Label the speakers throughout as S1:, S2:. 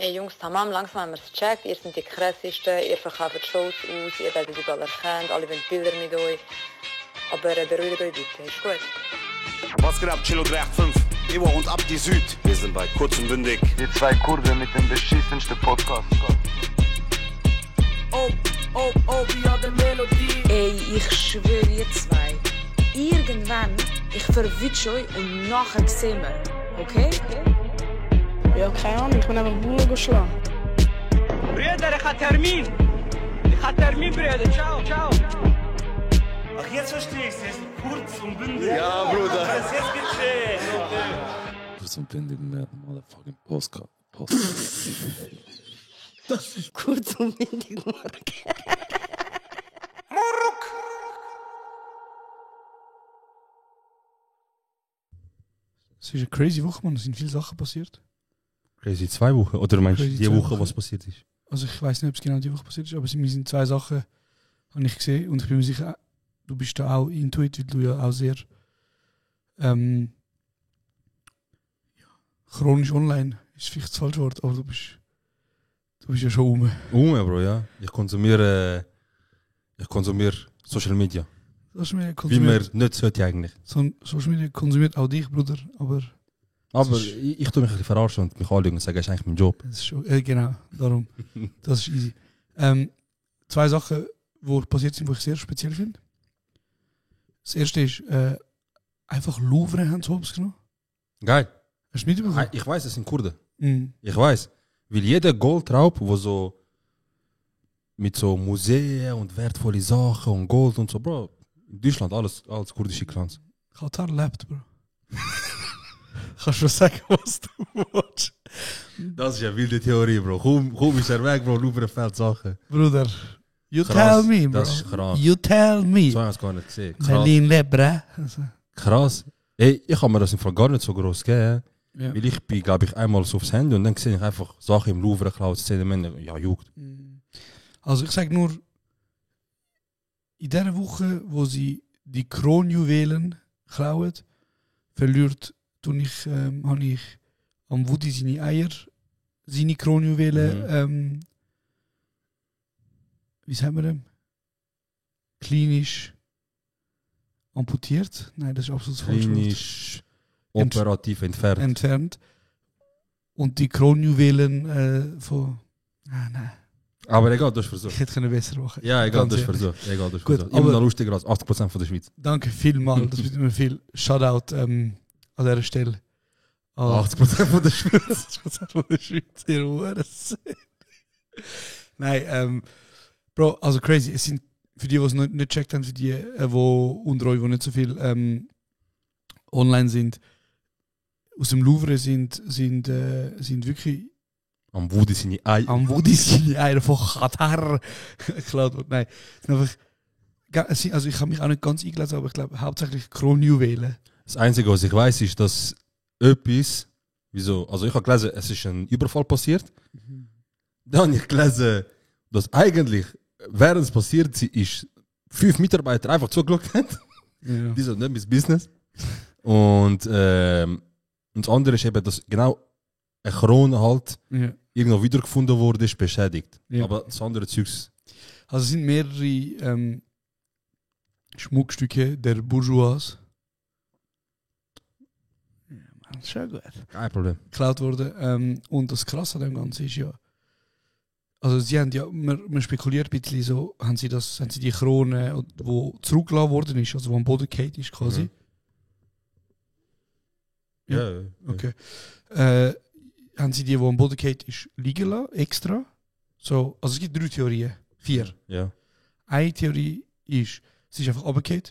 S1: Ey Jungs, tamam, langsam haben wir es gecheckt. Ihr seid die krassesten, ihr verkauft Shows aus, ihr werdet überall erkannt, alle wollen Bilder mit euch. Aber beruhigt euch bitte, ist gut.
S2: Was geht ab, Chilo 385? Ivo und Abdi Süd. Wir sind bei Kurz und Bündig.
S3: Die zwei Kurden mit dem beschissensten Podcast.
S4: wie an der Melodie.
S5: Ey, ich schwöre ihr zwei. Irgendwann, ich verwünsche euch und nachher sehen wir. Okay?
S6: Ja, keine Ahnung, ich bin einfach Bullen geschlagen.
S4: Brüder, ich habe Termin, Brüder. Ciao.
S7: Ach, jetzt verstehe ich es. Kurz und bündig.
S2: Ja, Bruder.
S7: Was ist jetzt geschehen?
S8: Kurz und bündig mit motherfucking Postcard.
S6: Das ist kurz und windig, Mark.
S8: Es ist eine crazy Woche, Mann. Es sind viele Sachen passiert.
S9: Crazy 2 Wochen? Oder meinst du
S8: Crazy
S9: die
S8: 2
S9: Woche,
S8: Wochen.
S9: was passiert ist?
S8: Also ich weiß nicht, ob es genau die Woche passiert ist, aber mir sind 2 Sachen, habe ich gesehen. Und ich bin mir sicher, du bist da auch intuit, weil du ja auch sehr chronisch online, ist vielleicht das falsche Wort, aber du bist ja schon
S9: Bro, ja. Ich konsumiere Social Media.
S8: Social Media
S9: Wie man
S8: konsumiert,
S9: nicht sollte eigentlich.
S8: Social Media konsumiert auch dich, Bruder, aber
S9: Aber
S8: ist-
S9: ich tue mich ein bisschen verarschen und mich anlügen und sage, das ist eigentlich mein Job.
S8: das ist schon, genau, darum, das ist easy. 2 Sachen, die passiert sind, die ich sehr speziell finde. Das erste ist, einfach Louvre haben sie hops genommen.
S9: Geil.
S8: Hast du mitbekommen?
S9: Ich weiß, es sind Kurden.
S8: Mhm.
S9: Ich weiß. Weil jeder Goldraub, wo so mit so Museen und wertvolle Sachen und Gold und so, Bro, in Deutschland alles kurdische Clans.
S8: Katar lebt, Bro. Kannst du sagen, was du willst?
S9: Das ist eine wilde Theorie, Bro. Komm ist er weg, Bro, Louvre fällt Sachen.
S8: Bruder, you
S9: Krass,
S8: tell me, bro.
S9: das ist krass.
S8: You tell me.
S9: So habe ich es gar nicht gesehen. Krass.
S8: Berlin lebt, bro. Also,
S9: Krass. Ey, ich habe mir das im Fall gar nicht so groß gegeben.
S8: ja.
S9: Weil ich bin, glaube ich, einmal so aufs Handy und dann sehe ich einfach Sachen im Louvre geklaut, Szenen, ja, juckt.
S8: Also ich sage nur, in dieser Woche, wo sie die Kronjuwelen klauen, habe ich am Woody seine Eier, seine Kronjuwelen, wie sagen wir dem? Klinisch amputiert. Nein, das ist absolut das falsche Wort.
S9: Klinisch, operativ entfernt.
S8: Entfernt. Und die Kronjuwelen von... nein.
S9: Aber egal, du hast versucht.
S8: Ich hätte können besser machen.
S9: Ja, egal,
S8: Ganz
S9: du hast
S8: ehrlich.
S9: versucht. Egal, du hast
S8: Gut,
S9: versucht. Immer
S8: aber-
S9: noch lustiger als 80% von der Schweiz.
S8: Danke vielmals, das bedeutet mir viel. Shoutout an dieser Stelle.
S9: 80% von der Schweiz.
S8: 80% von der Schweiz, ihr Hurensohn. Nein, Bro, also crazy. Es sind, für die es nicht gecheckt haben, für die, wo unter euch, die nicht so viel online sind, aus dem Louvre sind wirklich
S9: Am Woody seine Eier.
S8: am Woody seine Eier von Katar geklaut worden. Nein, es sind einfach, also ich habe mich auch nicht ganz eingelesen, aber ich glaube hauptsächlich Kronjuwelen.
S9: Das Einzige, was ich weiß, ist, dass etwas, wieso, also ich habe gelesen, es ist ein Überfall passiert. Dann habe ich gelesen, dass eigentlich, während es passiert ist, 5 Mitarbeiter einfach zugeschaut haben.
S8: Ja.
S9: Die sind nicht mein Business. Und das andere ist eben, dass genau eine Krone halt
S8: Ja.
S9: irgendwo wiedergefunden wurde, ist beschädigt.
S8: Ja.
S9: Aber das andere Zeugs,
S8: Also es sind mehrere Schmuckstücke der Bourgeois. Ja, Mann, schon gut.
S9: kein Problem.
S8: Geklaut worden. Und das Krasse an dem Ganzen ist ja, also sie haben ja, man spekuliert ein bisschen so, haben sie die Krone, die zurückgelassen worden ist, also wo am Boden gefallen ist quasi.
S9: Mhm.
S8: Ja. Okay. Haben sie die am Boden gefallen ist, liegen lassen, extra. So, also es gibt 3 Theorien, 4.
S9: Ja.
S8: Eine Theorie ist, sie ist einfach runtergefallen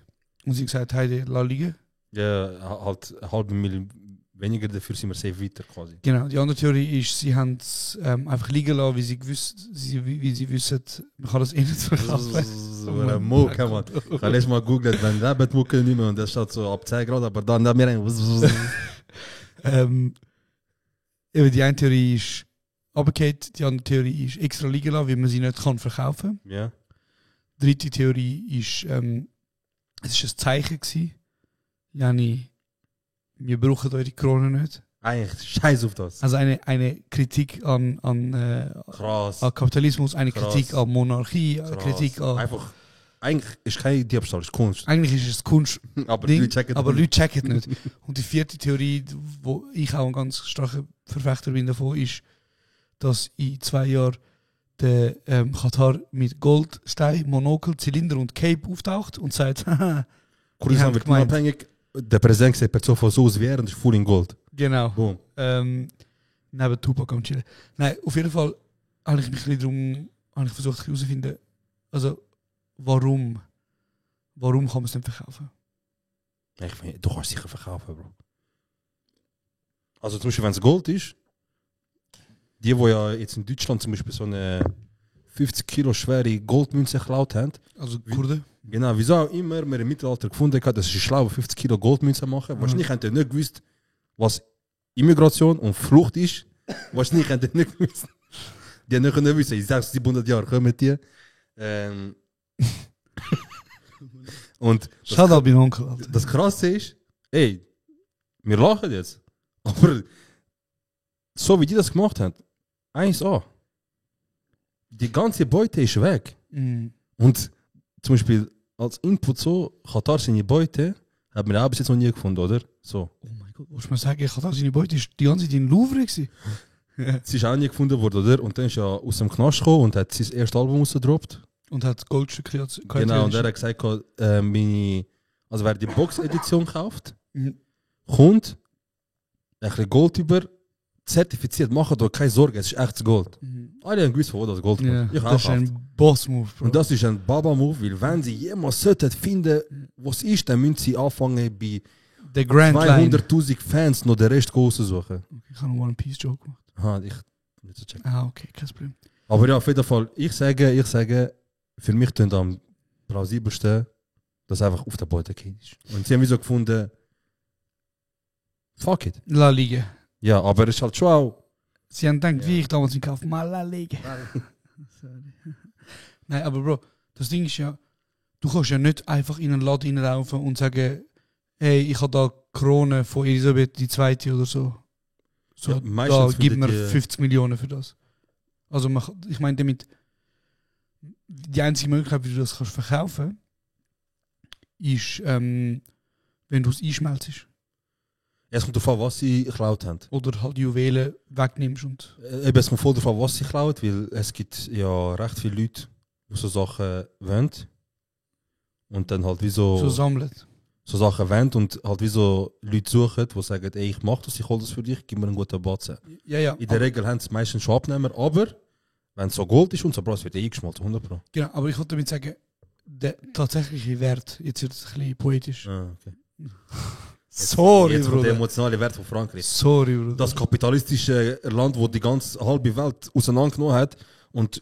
S8: und sie hat gesagt, hey, lass liegen.
S9: Ja, halt eine halbe Million weniger, dafür sind wir safe weiter quasi.
S8: Genau, die andere Theorie ist, sie haben es einfach liegen lassen, wie sie wissen, man kann das eh nicht verkaufen.
S9: So eine Mucke, Mann. Ich habe letztes Mal gegoogelt, wenn der Mucke nicht mehr und das steht so ab 10 Grad, aber dann da mir ein.
S8: Eben die eine Theorie ist runtergefallen, die andere Theorie ist extra liegen lassen, weil man sie nicht kann verkaufen kann.
S9: Ja.
S8: Die dritte Theorie ist, es war ein Zeichen gewesen. Jani, wir brauchen eure Krone nicht.
S9: Eigentlich scheiß auf das.
S8: Also eine Kritik an
S9: Krass.
S8: Kapitalismus, eine
S9: Krass.
S8: Kritik an Monarchie, eine
S9: Krass.
S8: Kritik an...
S9: Einfach, eigentlich ist kein Diebstahl, ist Kunst.
S8: Eigentlich ist es Kunst.
S9: Aber
S8: Ding,
S9: Leute checken
S8: aber
S9: nicht.
S8: Leute checken nicht. Und die vierte Theorie, wo ich auch ein ganz starker Verfechter bin davon, ist, dass in 2 Jahren der Katar mit Goldstein, Monokel, Zylinder und Cape auftaucht und sagt, haha,
S9: Kurdistan wird
S8: gemeint.
S9: unabhängig. Der Präsident sieht per Zufall so aus wie er und ist voll in Gold.
S8: genau.
S9: Boom.
S8: Neben Tupac am Chillen. Nein, auf jeden Fall habe ich mich ein bisschen habe ich versucht herauszufinden, also warum kann man es nicht verkaufen?
S9: Ich finde, du kannst sicher verkaufen, Bro. Also zum Beispiel, wenn es Gold ist, die ja jetzt in Deutschland zum Beispiel so eine 50 Kilo schwere Goldmünze geklaut haben.
S8: Also Kurden?
S9: Genau, wieso auch immer wir im Mittelalter gefunden haben, dass sie schlau 50 Kilo Goldmünze machen. Wahrscheinlich haben die nicht gewusst, was Immigration und Flucht ist. Wahrscheinlich haben die nicht gewusst. Die haben nicht können wissen, in 600, 700 Jahren kommen die. Und
S8: Schade an meinen Onkel, Alter.
S9: das Krasse ist, ey, wir lachen jetzt. Aber so wie die das gemacht haben, 1A. Die ganze Beute ist weg.
S8: Mhm.
S9: Und zum Beispiel als Input so, Katar seine Beute, hat man auch bis jetzt noch nie gefunden, oder? So.
S8: Oh mein Gott, willst du mir sagen, ich hatte seine Beute ist die ganze Zeit in Louvre gewesen?
S9: Sie ist auch nie gefunden worden, oder? Und dann ist er aus dem Knast gekommen und hat sein erstes Album rausgedroppt.
S8: Und hat Goldstücke
S9: Genau, und er hat gesagt, also wer die Box-Edition kauft,
S8: Mhm.
S9: kommt ein bisschen Gold über, zertifiziert, macht euch keine Sorge, es ist echtes Gold. Alle haben gewusst, wo das Gold
S8: Ja,
S9: kommt. Ich
S8: das ist
S9: auch.
S8: ein Boss-Move, Bro.
S9: Und das ist ein Baba-Move, weil wenn sie jemals sollten finden, was ist, dann müssen sie anfangen bei
S8: Der Grand Line.
S9: 200'000 Fans noch den Rest raussuchen.
S8: Okay, ich habe einen One Piece Joke gemacht.
S9: Aha, ich nicht so checken.
S8: Ah, okay, kein Problem.
S9: Aber ja, auf jeden Fall, ich sage, für mich klingt am plausibelsten, dass einfach auf der Beute geht ist. Und sie haben wie so gefunden, fuck it.
S8: La Liga.
S9: Ja, aber es ist halt schon auch.
S8: Sie haben gedacht, wie ich damals gekauft mal La Liga. Sorry. Nein, aber Bro, das Ding ist ja, du kannst ja nicht einfach in einen Laden reinlaufen und sagen, hey, ich habe da Krone von Elisabeth II. Oder so. So,
S9: Ja,
S8: da
S9: meistens
S8: gib mir
S9: findet die-
S8: 50 Millionen für das. Also ich meine damit, die einzige Möglichkeit, wie du das kannst verkaufen, ist, wenn du es einschmelzt.
S9: Es kommt davon, was sie geklaut haben.
S8: Oder halt Juwelen wegnimmst und...
S9: Eben, es kommt voll davon, was sie klaut, weil es gibt ja recht viele Leute, die so Sachen wollen. Und dann halt wie
S8: so sammelt.
S9: so Sachen wollen und halt wie so Leute suchen, die sagen, ey, ich mach das, ich hol das für dich, gib mir einen guten Batzen.
S8: Ja, ja.
S9: In der Regel haben es meistens schon Abnehmer, aber wenn es so Gold ist und so, Bro, es wird eingeschmolzen, 100%.
S8: Genau, aber ich wollte damit sagen, der tatsächliche Wert, jetzt wird es ein bisschen poetisch.
S9: Ah, okay.
S8: Sorry,
S9: Jetzt kommt der
S8: Bruder.
S9: emotionale Wert von Frankreich.
S8: Sorry, Bruder.
S9: Das kapitalistische Land, wo die ganze halbe Welt auseinandergenommen hat und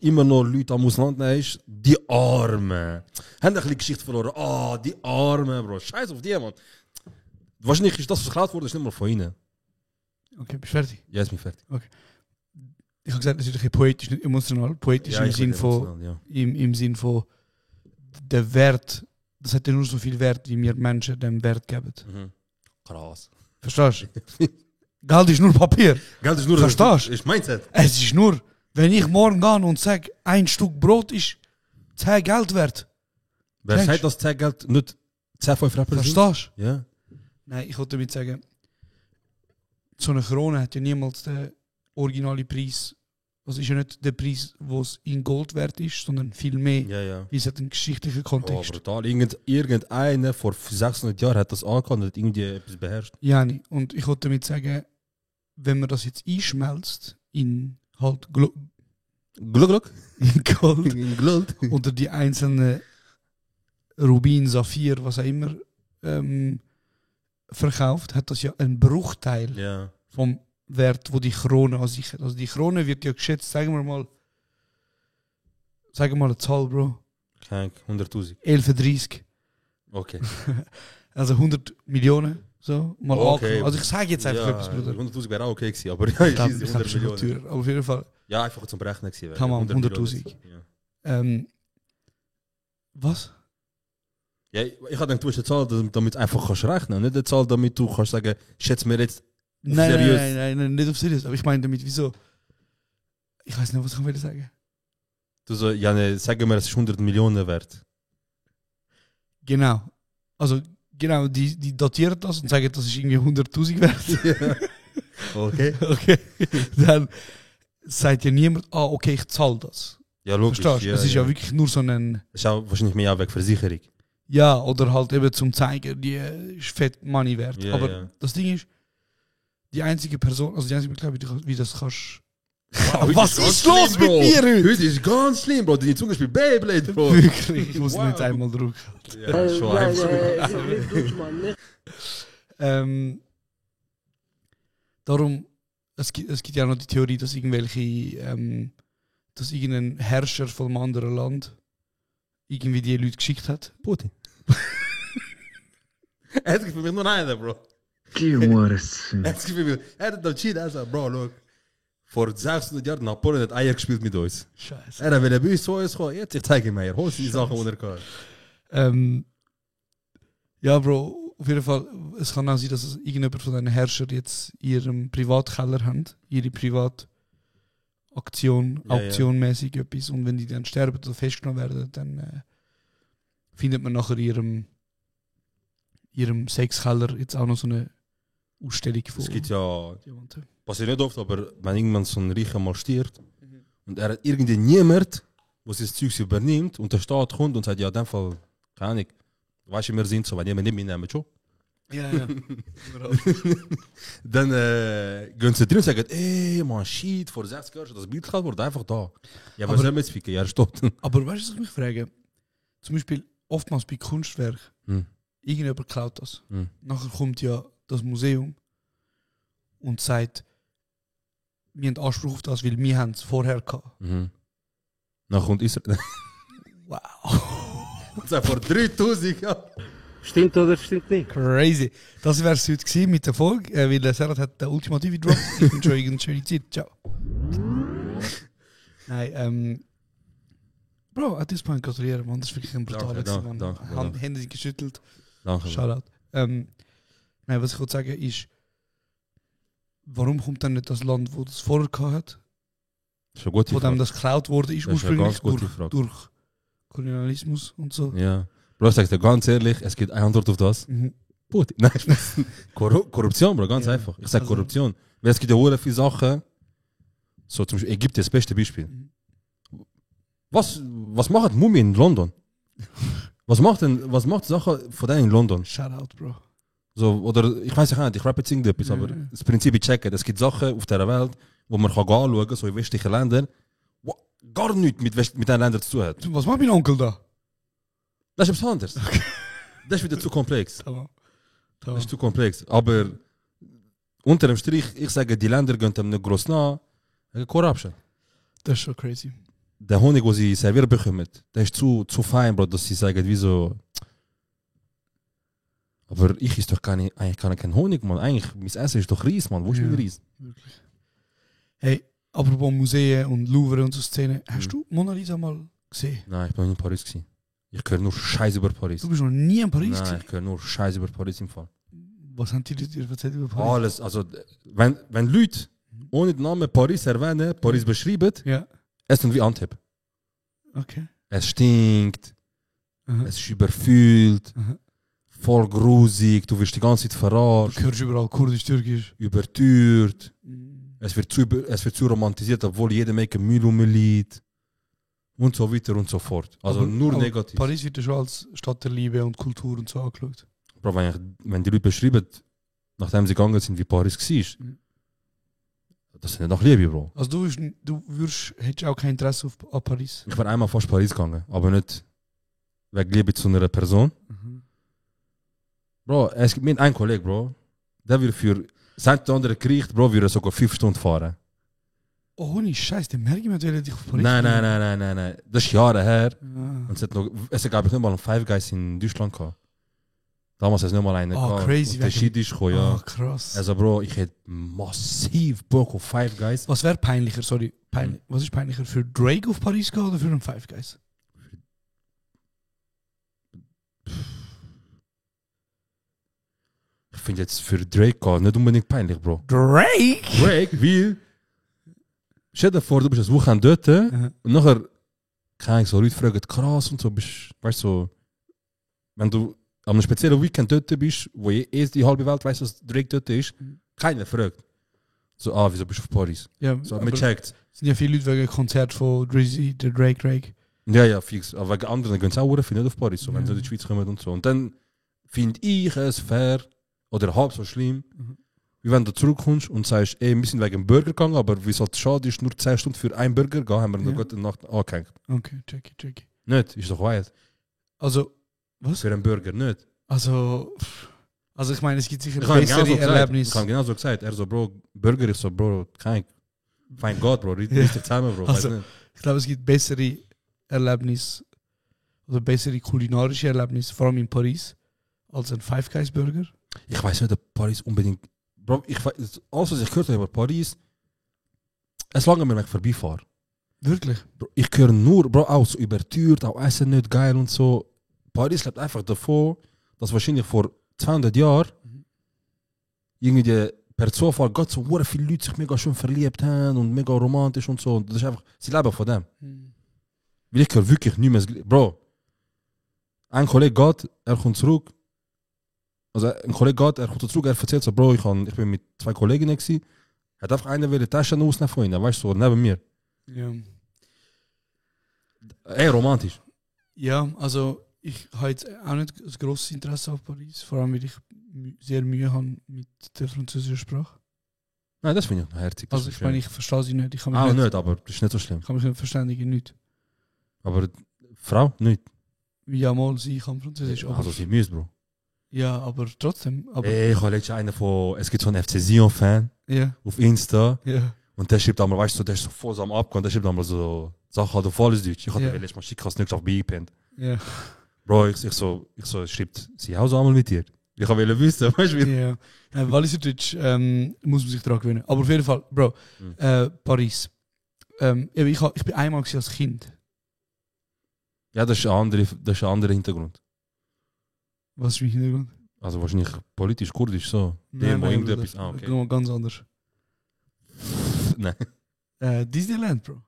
S9: immer noch Leute am Auseinandernehmen ist, die Armen. Haben ein bisschen Geschichte verloren. Ah, die Armen, Bro. Scheiß auf die, Mann. Wahrscheinlich ist das, was geklaut wurde, ist nicht mal von ihnen.
S8: Okay, bist du fertig?
S9: Ja, ist mir fertig.
S8: Ich habe gesagt, es ist ein bisschen poetisch, nicht emotional. Poetisch im
S9: ich
S8: Sinn
S9: bin
S8: von,
S9: emotional, ja.
S8: im Sinn von, der Wert, das hat ja nur so viel Wert, wie wir Menschen dem Wert geben.
S9: Krass.
S8: Verstehst du? Geld ist nur Papier.
S9: Geld ist nur
S8: Verstehst du?
S9: ist Mindset.
S8: Es ist nur, wenn ich morgen gehe und sage, ein Stück Brot ist 10 Geld wert.
S9: Wer
S8: Checkst?
S9: sagt, dass 10 Geld nicht 10 5 Rapper sind?
S8: Verstehst du?
S9: Ja.
S8: Nein, ich wollte damit sagen, so eine Krone hat ja niemals den originalen Preis. Also ist ja nicht der Preis, der es in Gold wert ist, sondern viel mehr.
S9: Ja, ja.
S8: Weil es hat einen geschichtlichen
S9: Oh,
S8: Kontext.
S9: brutal. Irgendeiner vor 600 Jahren hat das angekannt und hat irgendwie etwas beherrscht.
S8: Ja, nicht. Und ich wollte damit sagen, wenn man das jetzt einschmelzt in halt
S9: Glück.
S8: in Gold
S9: Gold.
S8: oder die einzelnen Rubin, Saphir, was auch immer verkauft, hat das ja einen Bruchteil
S9: Ja.
S8: vom Wert, wo die Krone an sich hat. Also die Krone wird ja geschätzt, sagen wir mal eine Zahl, Bro.
S9: Keine 100.000.
S8: 11,30.
S9: Okay.
S8: Also 100 Millionen. So, mal
S9: Okay.
S8: angenommen. Also ich sage jetzt einfach
S9: Ja,
S8: etwas, Bruder.
S9: 100.000 wäre auch okay gewesen, aber ja,
S8: Ich glaube,
S9: easy,
S8: ich
S9: 100
S8: schon
S9: Millionen.
S8: teurer. Aber auf jeden Fall.
S9: Ja, einfach zum Berechnen gewesen.
S8: Kann man,
S9: 100
S8: 100.000.
S9: Millionen. Ja.
S8: Was?
S9: Ja, ich habe gedacht, du hast eine Zahl, damit du einfach kannst rechnen. Nicht eine Zahl, damit du kannst sagen, schätze mir jetzt
S8: Nein, nicht auf seriös. Aber ich meine damit, wieso? Ich weiß nicht, was ich will sagen.
S9: Du so, ja, ne, sagen wir, es ist 100 Millionen wert.
S8: Genau. Also, genau, die datieren das und sagen, das ist irgendwie 100.000 wert.
S9: Okay.
S8: Okay. Dann sagt ja niemand, okay, ich zahle das.
S9: Ja, logisch.
S8: Verstehst du?
S9: Ja,
S8: es ist ja wirklich nur so ein...
S9: Das ist auch wahrscheinlich mehr wegen Versicherung.
S8: Ja, oder halt eben zum zeigen, die ist fett Money wert.
S9: Ja,
S8: Aber
S9: ja.
S8: das Ding ist, die einzige Person, also die einzige Möglichkeit, wie das kannst...
S9: Heute
S8: Was
S9: ganz
S8: ist los
S9: schlimm,
S8: mit mir heute?
S9: Heute ist ganz schlimm, Bro. Deine Zunge spielt Beyblade, Bro.
S8: Wirklich, ich muss
S9: Wow.
S8: nicht einmal drücken.
S9: Ja, schon einfach.
S8: Darum, es gibt ja noch die Theorie, dass irgendwelche, dass irgendein Herrscher von einem anderen Land irgendwie die Leute geschickt hat.
S9: Putin. Er hat für mich nur einen, Bro. Er hat entschieden, er sagt, Bro, look. Vor 600 Jahren Napoleon hat Eier gespielt mit uns.
S8: Scheiße.
S9: Er will bei uns zu uns kommen. Jetzt, ich zeige ihm Eier. Hol die Sachen, die er kann.
S8: Ja, Bro, auf jeden Fall, es kann auch sein, dass es irgendjemand von diesen Herrschern jetzt ihren Privatkeller haben, ihre Privataktion,
S9: Ja,
S8: auktionmäßig etwas. Und wenn die dann sterben oder festgenommen werden, dann findet man nachher ihrem Sexkeller jetzt auch noch so eine Ausstellung von
S9: Es gibt ja,
S8: Diamanten.
S9: passiert nicht oft, aber wenn irgendwann so ein Reicher mal stirbt und er hat irgendwie niemand, der sein Zeug übernimmt und der Staat kommt und sagt, ja, in dem Fall, keine Ahnung, weißt du, wir sind so, wenn jemand nicht mitnehmen, schon.
S8: Ja.
S9: Dann gehen sie drin und sagen, ey, man, shit, vor 60 Jahren ist das Bild geklaut worden, einfach da. Ja, was
S8: Aber-
S9: sollen wir jetzt ficken? Ja, er ist tot.
S8: Aber weißt du, was ich mich frage? Zum Beispiel oftmals bei Kunstwerk,
S9: Hm.
S8: irgendjemand klaut das.
S9: Hm.
S8: Nachher kommt ja das Museum und sagt, wir haben Anspruch auf das, weil wir haben es vorher gehabt.
S9: Mhm. Dann kommt Israel.
S8: Wow.
S9: Und sagt, vor 3000 Jahren.
S7: Stimmt oder stimmt nicht?
S8: Crazy. Das wäre es heute gewesen mit der Folge, weil der Serhat hat den ultimative Drop. Ich wünsche euch eine schöne Zeit. Ciao. Nein, Bro, at this point gratulieren, man. Das ist wirklich ein brutaler
S9: Danke, danke.
S8: Hände sind geschüttelt.
S9: Danke.
S8: Shoutout. Nein, was ich wollte sagen ist, warum kommt dann nicht das Land, wo das vorher gehabt hat,
S9: Das ist eine gute
S8: wo dem
S9: Frage.
S8: das geklaut wurde, ist
S9: Das ist eine
S8: ursprünglich
S9: ganz gute Frage.
S8: durch Kolonialismus und so.
S9: Ja. Bro, ich sag dir ganz ehrlich, es gibt eine Antwort auf das.
S8: Mhm.
S9: Putin. Nein, Korruption, Bro, ganz
S8: Ja,
S9: einfach. Ich sag
S8: also-
S9: Korruption. Weil es gibt ja sehr viele Sachen, so zum Beispiel Ägypten, das beste Beispiel.
S8: Mhm.
S9: Was macht Mumie in London? was macht die Sache von denen in London?
S8: Shoutout, Bro.
S9: So, oder ich weiß nicht, ich rappe jetzt irgendetwas, aber das Prinzip ich checken. Es gibt Sachen auf dieser Welt, wo man kann anschauen kann, so in westlichen Ländern, wo gar nichts mit diesen Ländern zu tun hat.
S8: Was macht mein Onkel da?
S9: Das ist etwas anderes. Das ist wieder zu komplex.
S8: Tamam.
S9: Das ist zu komplex. Aber unter dem Strich, ich sage, die Länder gehen dem nicht gross nach. Corruption.
S8: Das ist schon crazy.
S9: Der Honig, den sie serviert bekommen, der ist zu fein, Bro, dass sie sagen, wieso. Aber ich ist doch eigentlich kein Honig, Mann. Eigentlich, mein Essen ist doch Reis, Mann. Wo ist
S8: Ja.
S9: mein Reis?
S8: Wirklich. Hey, apropos Museen und Louvre und so Szenen, hast du Mona Lisa mal gesehen?
S9: Nein, ich bin noch nie in Paris gewesen. Ich höre nur Scheiß über Paris.
S8: Du bist noch nie in Paris
S9: Nein,
S8: gewesen?
S9: ich höre nur Scheiß über Paris im Fall.
S8: Was haben die dir erzählt über Paris?
S9: Alles, also, wenn Leute ohne den Namen Paris erwähnen, Paris beschreiben,
S8: Ja,
S9: es sind wie Antep.
S8: okay.
S9: Es stinkt,
S8: Aha.
S9: es ist überfüllt,
S8: Aha.
S9: voll grusig, du wirst die ganze Zeit
S8: Du
S9: verarscht,
S8: hörst überall Kurdisch, Türkisch.
S9: überteuert, es wird zu romantisiert, obwohl jeder Make Müll rumliegt und so weiter und so fort. Also
S8: Aber-
S9: nur
S8: aber
S9: negativ.
S8: Paris wird ja schon als Stadt der Liebe und Kultur und so angeschaut.
S9: Bro, wenn die Leute beschreiben, nachdem sie gegangen sind, wie Paris war,
S8: Mhm.
S9: das ist nicht nach Liebe, Bro.
S8: Also hättest auch kein Interesse an Paris.
S9: Ich bin einmal fast Paris gegangen, aber nicht wegen Liebe zu einer Person. Bro, es gibt mir einen Kollegen, Bro, der will für seit der andere Gericht, Bro, würde sogar 5 Stunden fahren.
S8: Oh, ohne Scheiß, der merke ich mir, will dich auf Paris.
S9: Nein. Das ist Jahre her.
S8: Ah.
S9: Und es gab nicht mal einen Five Guys in Deutschland gehabt. Damals hat es nicht mal einen
S8: Oh,
S9: gehabt.
S8: crazy,
S9: Und der
S8: wegen-
S9: Shit ist gekommen, ja.
S8: Ah, krass.
S9: Also, Bro, ich hätte massiv Bock auf Five Guys.
S8: Was wäre peinlicher, sorry, was ist peinlicher, für Drake auf Paris gehen oder für einen Five Guys?
S9: Ich finde jetzt für Drake nicht unbedingt peinlich, Bro.
S8: Drake,
S9: wie? Stell dir vor, du bist ein Wochenende dort und nachher kann ich so Leute fragen, krass und so, weißt du, so, wenn du an einem speziellen Weekend dort bist, wo die halbe Welt weiß, dass Drake dort ist, keiner fragt. So, wieso bist du auf Paris?
S8: Ja,
S9: So, man checkt.
S8: Es sind ja viele Leute wegen einem Konzert von Drizzy, der Drake.
S9: Ja, fix. Aber wegen anderen gehen es auch nicht auf Paris, so, wenn sie in die Schweiz kommen und so. Und dann finde ich es fair oder halb so schlimm, wie wenn du zurückkommst und sagst, ey, wir sind wegen dem Burger gegangen, aber wie es halt schade ist, nur 10 Stunden für einen Burger gehen, haben wir noch gute Nacht angehängt.
S8: Okay, checky.
S9: Nicht, ist doch wild.
S8: Also, was?
S9: Für einen Burger, nicht.
S8: Also ich meine, es gibt sicher
S9: Ich habe
S8: bessere Erlebnisse.
S9: Ich habe genau so gesagt. Er so, Bro, Burger ist so, Bro, kein fein Gott, Bro, riech dich zusammen, Bro.
S8: Also,
S9: weiß nicht.
S8: ich glaube, es gibt bessere Erlebnisse oder bessere kulinarische Erlebnisse, vor allem in Paris, als ein Five Guys Burger.
S9: Ich weiß nicht, ob Paris unbedingt. Bro, ich weiß, alles, was ich gehört habe über Paris, es lange mir weg vorbeifahre.
S8: Wirklich?
S9: Bro, ich höre nur, Bro, auch so überteuert, auch Essen nicht geil und so. Paris lebt einfach davon, dass wahrscheinlich vor 200 Jahren irgendwie per Zufall Gott so viele Leute sich mega schön verliebt haben und mega romantisch und so. Und das ist einfach, sie leben von dem. Weil ich höre wirklich nicht mehr. Bro, ein Kollege geht, er kommt zurück. Also ein Kollege geht, er kommt zurück, er erzählt so, Bro, ich bin mit 2 Kolleginnen gewesen. Hat einfach einer die Taschen ausnehmen von ihnen, weißt du, so neben mir.
S8: Ja.
S9: Ey, romantisch.
S8: Ja, also ich habe jetzt auch nicht ein grosses Interesse auf Paris, vor allem weil ich sehr Mühe habe mit der französischen Sprache.
S9: Nein, das finde ich noch herzig.
S8: Also ich meine, ich verstehe sie nicht. Ich kann mich
S9: nicht, aber das ist nicht so schlimm.
S8: Ich kann mich nicht verständigen, nicht.
S9: Aber Frau, nicht.
S8: Ja, mal, sie kann Französisch.
S9: Also sie muss, Bro.
S8: Ja, aber trotzdem. Aber
S9: Ey, ich habe letztens einen von, es gibt so einen FC Sion-Fan auf Insta.
S8: Ja.
S9: Und der schreibt einmal, weißt du, der ist so voll am Abgehen, der schreibt einmal so Sachen halt auf alles Deutsch. Ich habe dir letztes Mal schicken, hast du nicht auf beigepennt.
S8: Ja.
S9: Bro, ich so, schreibt sie auch so einmal mit dir. Ich wollte wissen, weißt du, wie?
S8: Ja. Walliserdeutsch muss man sich daran gewöhnen. Aber auf jeden Fall, Bro, Paris. Ich bin einmal als Kind.
S9: Ja, das ist ein anderer Hintergrund.
S8: Was ist mein Hintergrund?
S9: Also wahrscheinlich politisch, kurdisch, so.
S8: Nein,
S9: irgendetwas.
S8: Okay. Ganz anders.
S9: Nein.
S8: Disneyland, Bro.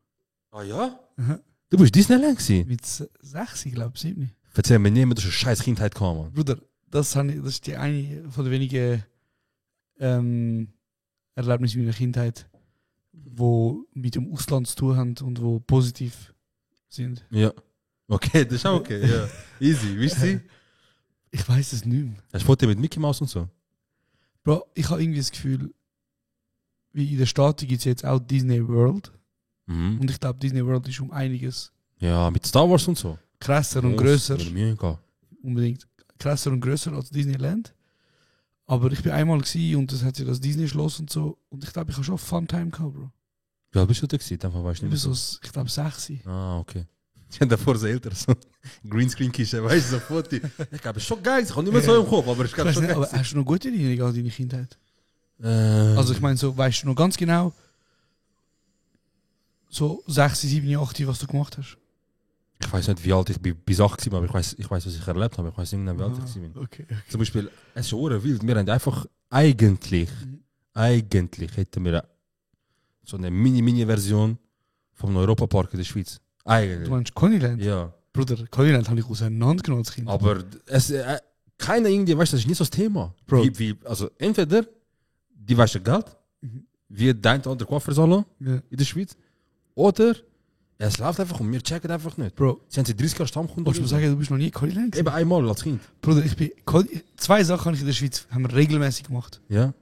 S9: Ah ja?
S8: Aha.
S9: Du bist Disneyland gewesen?
S8: Mit 6, glaube ich, 7.
S9: Erzähl mir nicht, dass du eine scheiß Kindheit kam, Mann.
S8: Bruder, das ist die eine von den wenigen Erlebnissen meiner Kindheit, die mit dem Ausland zu tun haben und die positiv sind.
S9: Ja. Okay, das ist auch okay, ja. Easy, wisst ihr?
S8: Ich weiß es nicht mehr.
S9: Hast du Foto mit Mickey Mouse und so?
S8: Bro, ich habe irgendwie das Gefühl, wie in der Stadt gibt es jetzt auch Disney World.
S9: Mhm.
S8: Und ich glaube, Disney World ist um einiges
S9: Ja, mit Star Wars und so.
S8: krasser und grösser.
S9: Größer.
S8: Unbedingt krasser und grösser als Disneyland. Aber ich bin einmal gewesen und das hat ja das Disney-Schloss und so. Und ich glaube, ich habe schon Fun-Time gehabt, Bro.
S9: Wie alt bist du da gewesen? Einfach weißt du
S8: Ich
S9: nicht
S8: bin
S9: mehr
S8: so, ich glaube, 6.
S9: Ah, okay. Ich habe davor so älter, so Greenscreen-Kiste, weißt du, so Foto. Ich glaube, es ist schon geil, ich habe nicht mehr so im Kopf, aber ich glaube schon geil.
S8: Aber hast du noch gute Erinnerungen an deine Kindheit? Also ich meine, so, weißt du noch ganz genau, so 6, 7, 8, was du gemacht hast?
S9: Ich weiß nicht, wie alt ich bin, bis 8 war, aber ich weiß, was ich erlebt habe. Ich weiß nicht, wie alt ich bin.
S8: Okay.
S9: Zum Beispiel, es ist schon wild. Wir haben einfach eigentlich hätten wir so eine Mini-Version vom Europapark in der Schweiz. Eigentlich.
S8: Du meinst Coneyland?
S9: Ja.
S8: Bruder, Coneyland habe ich auseinandergenommen als Kind.
S9: Aber es, keiner irgendwie, weißt du, das ist nicht so das Thema.
S8: Bro.
S9: Also entweder die weißt Geld, wie dein oder Koffersalon
S8: Ja.
S9: in der Schweiz, oder es läuft einfach und wir checken einfach nicht.
S8: Bro,
S9: Sind sie 30 Jahre Stammkunden?
S8: willst du mir sagen, du bist noch nie Coneyland gewesen?
S9: Eben einmal als Kind.
S8: Bruder, ich bin... 2 Sachen habe ich in der Schweiz haben wir regelmäßig gemacht.
S9: Ja.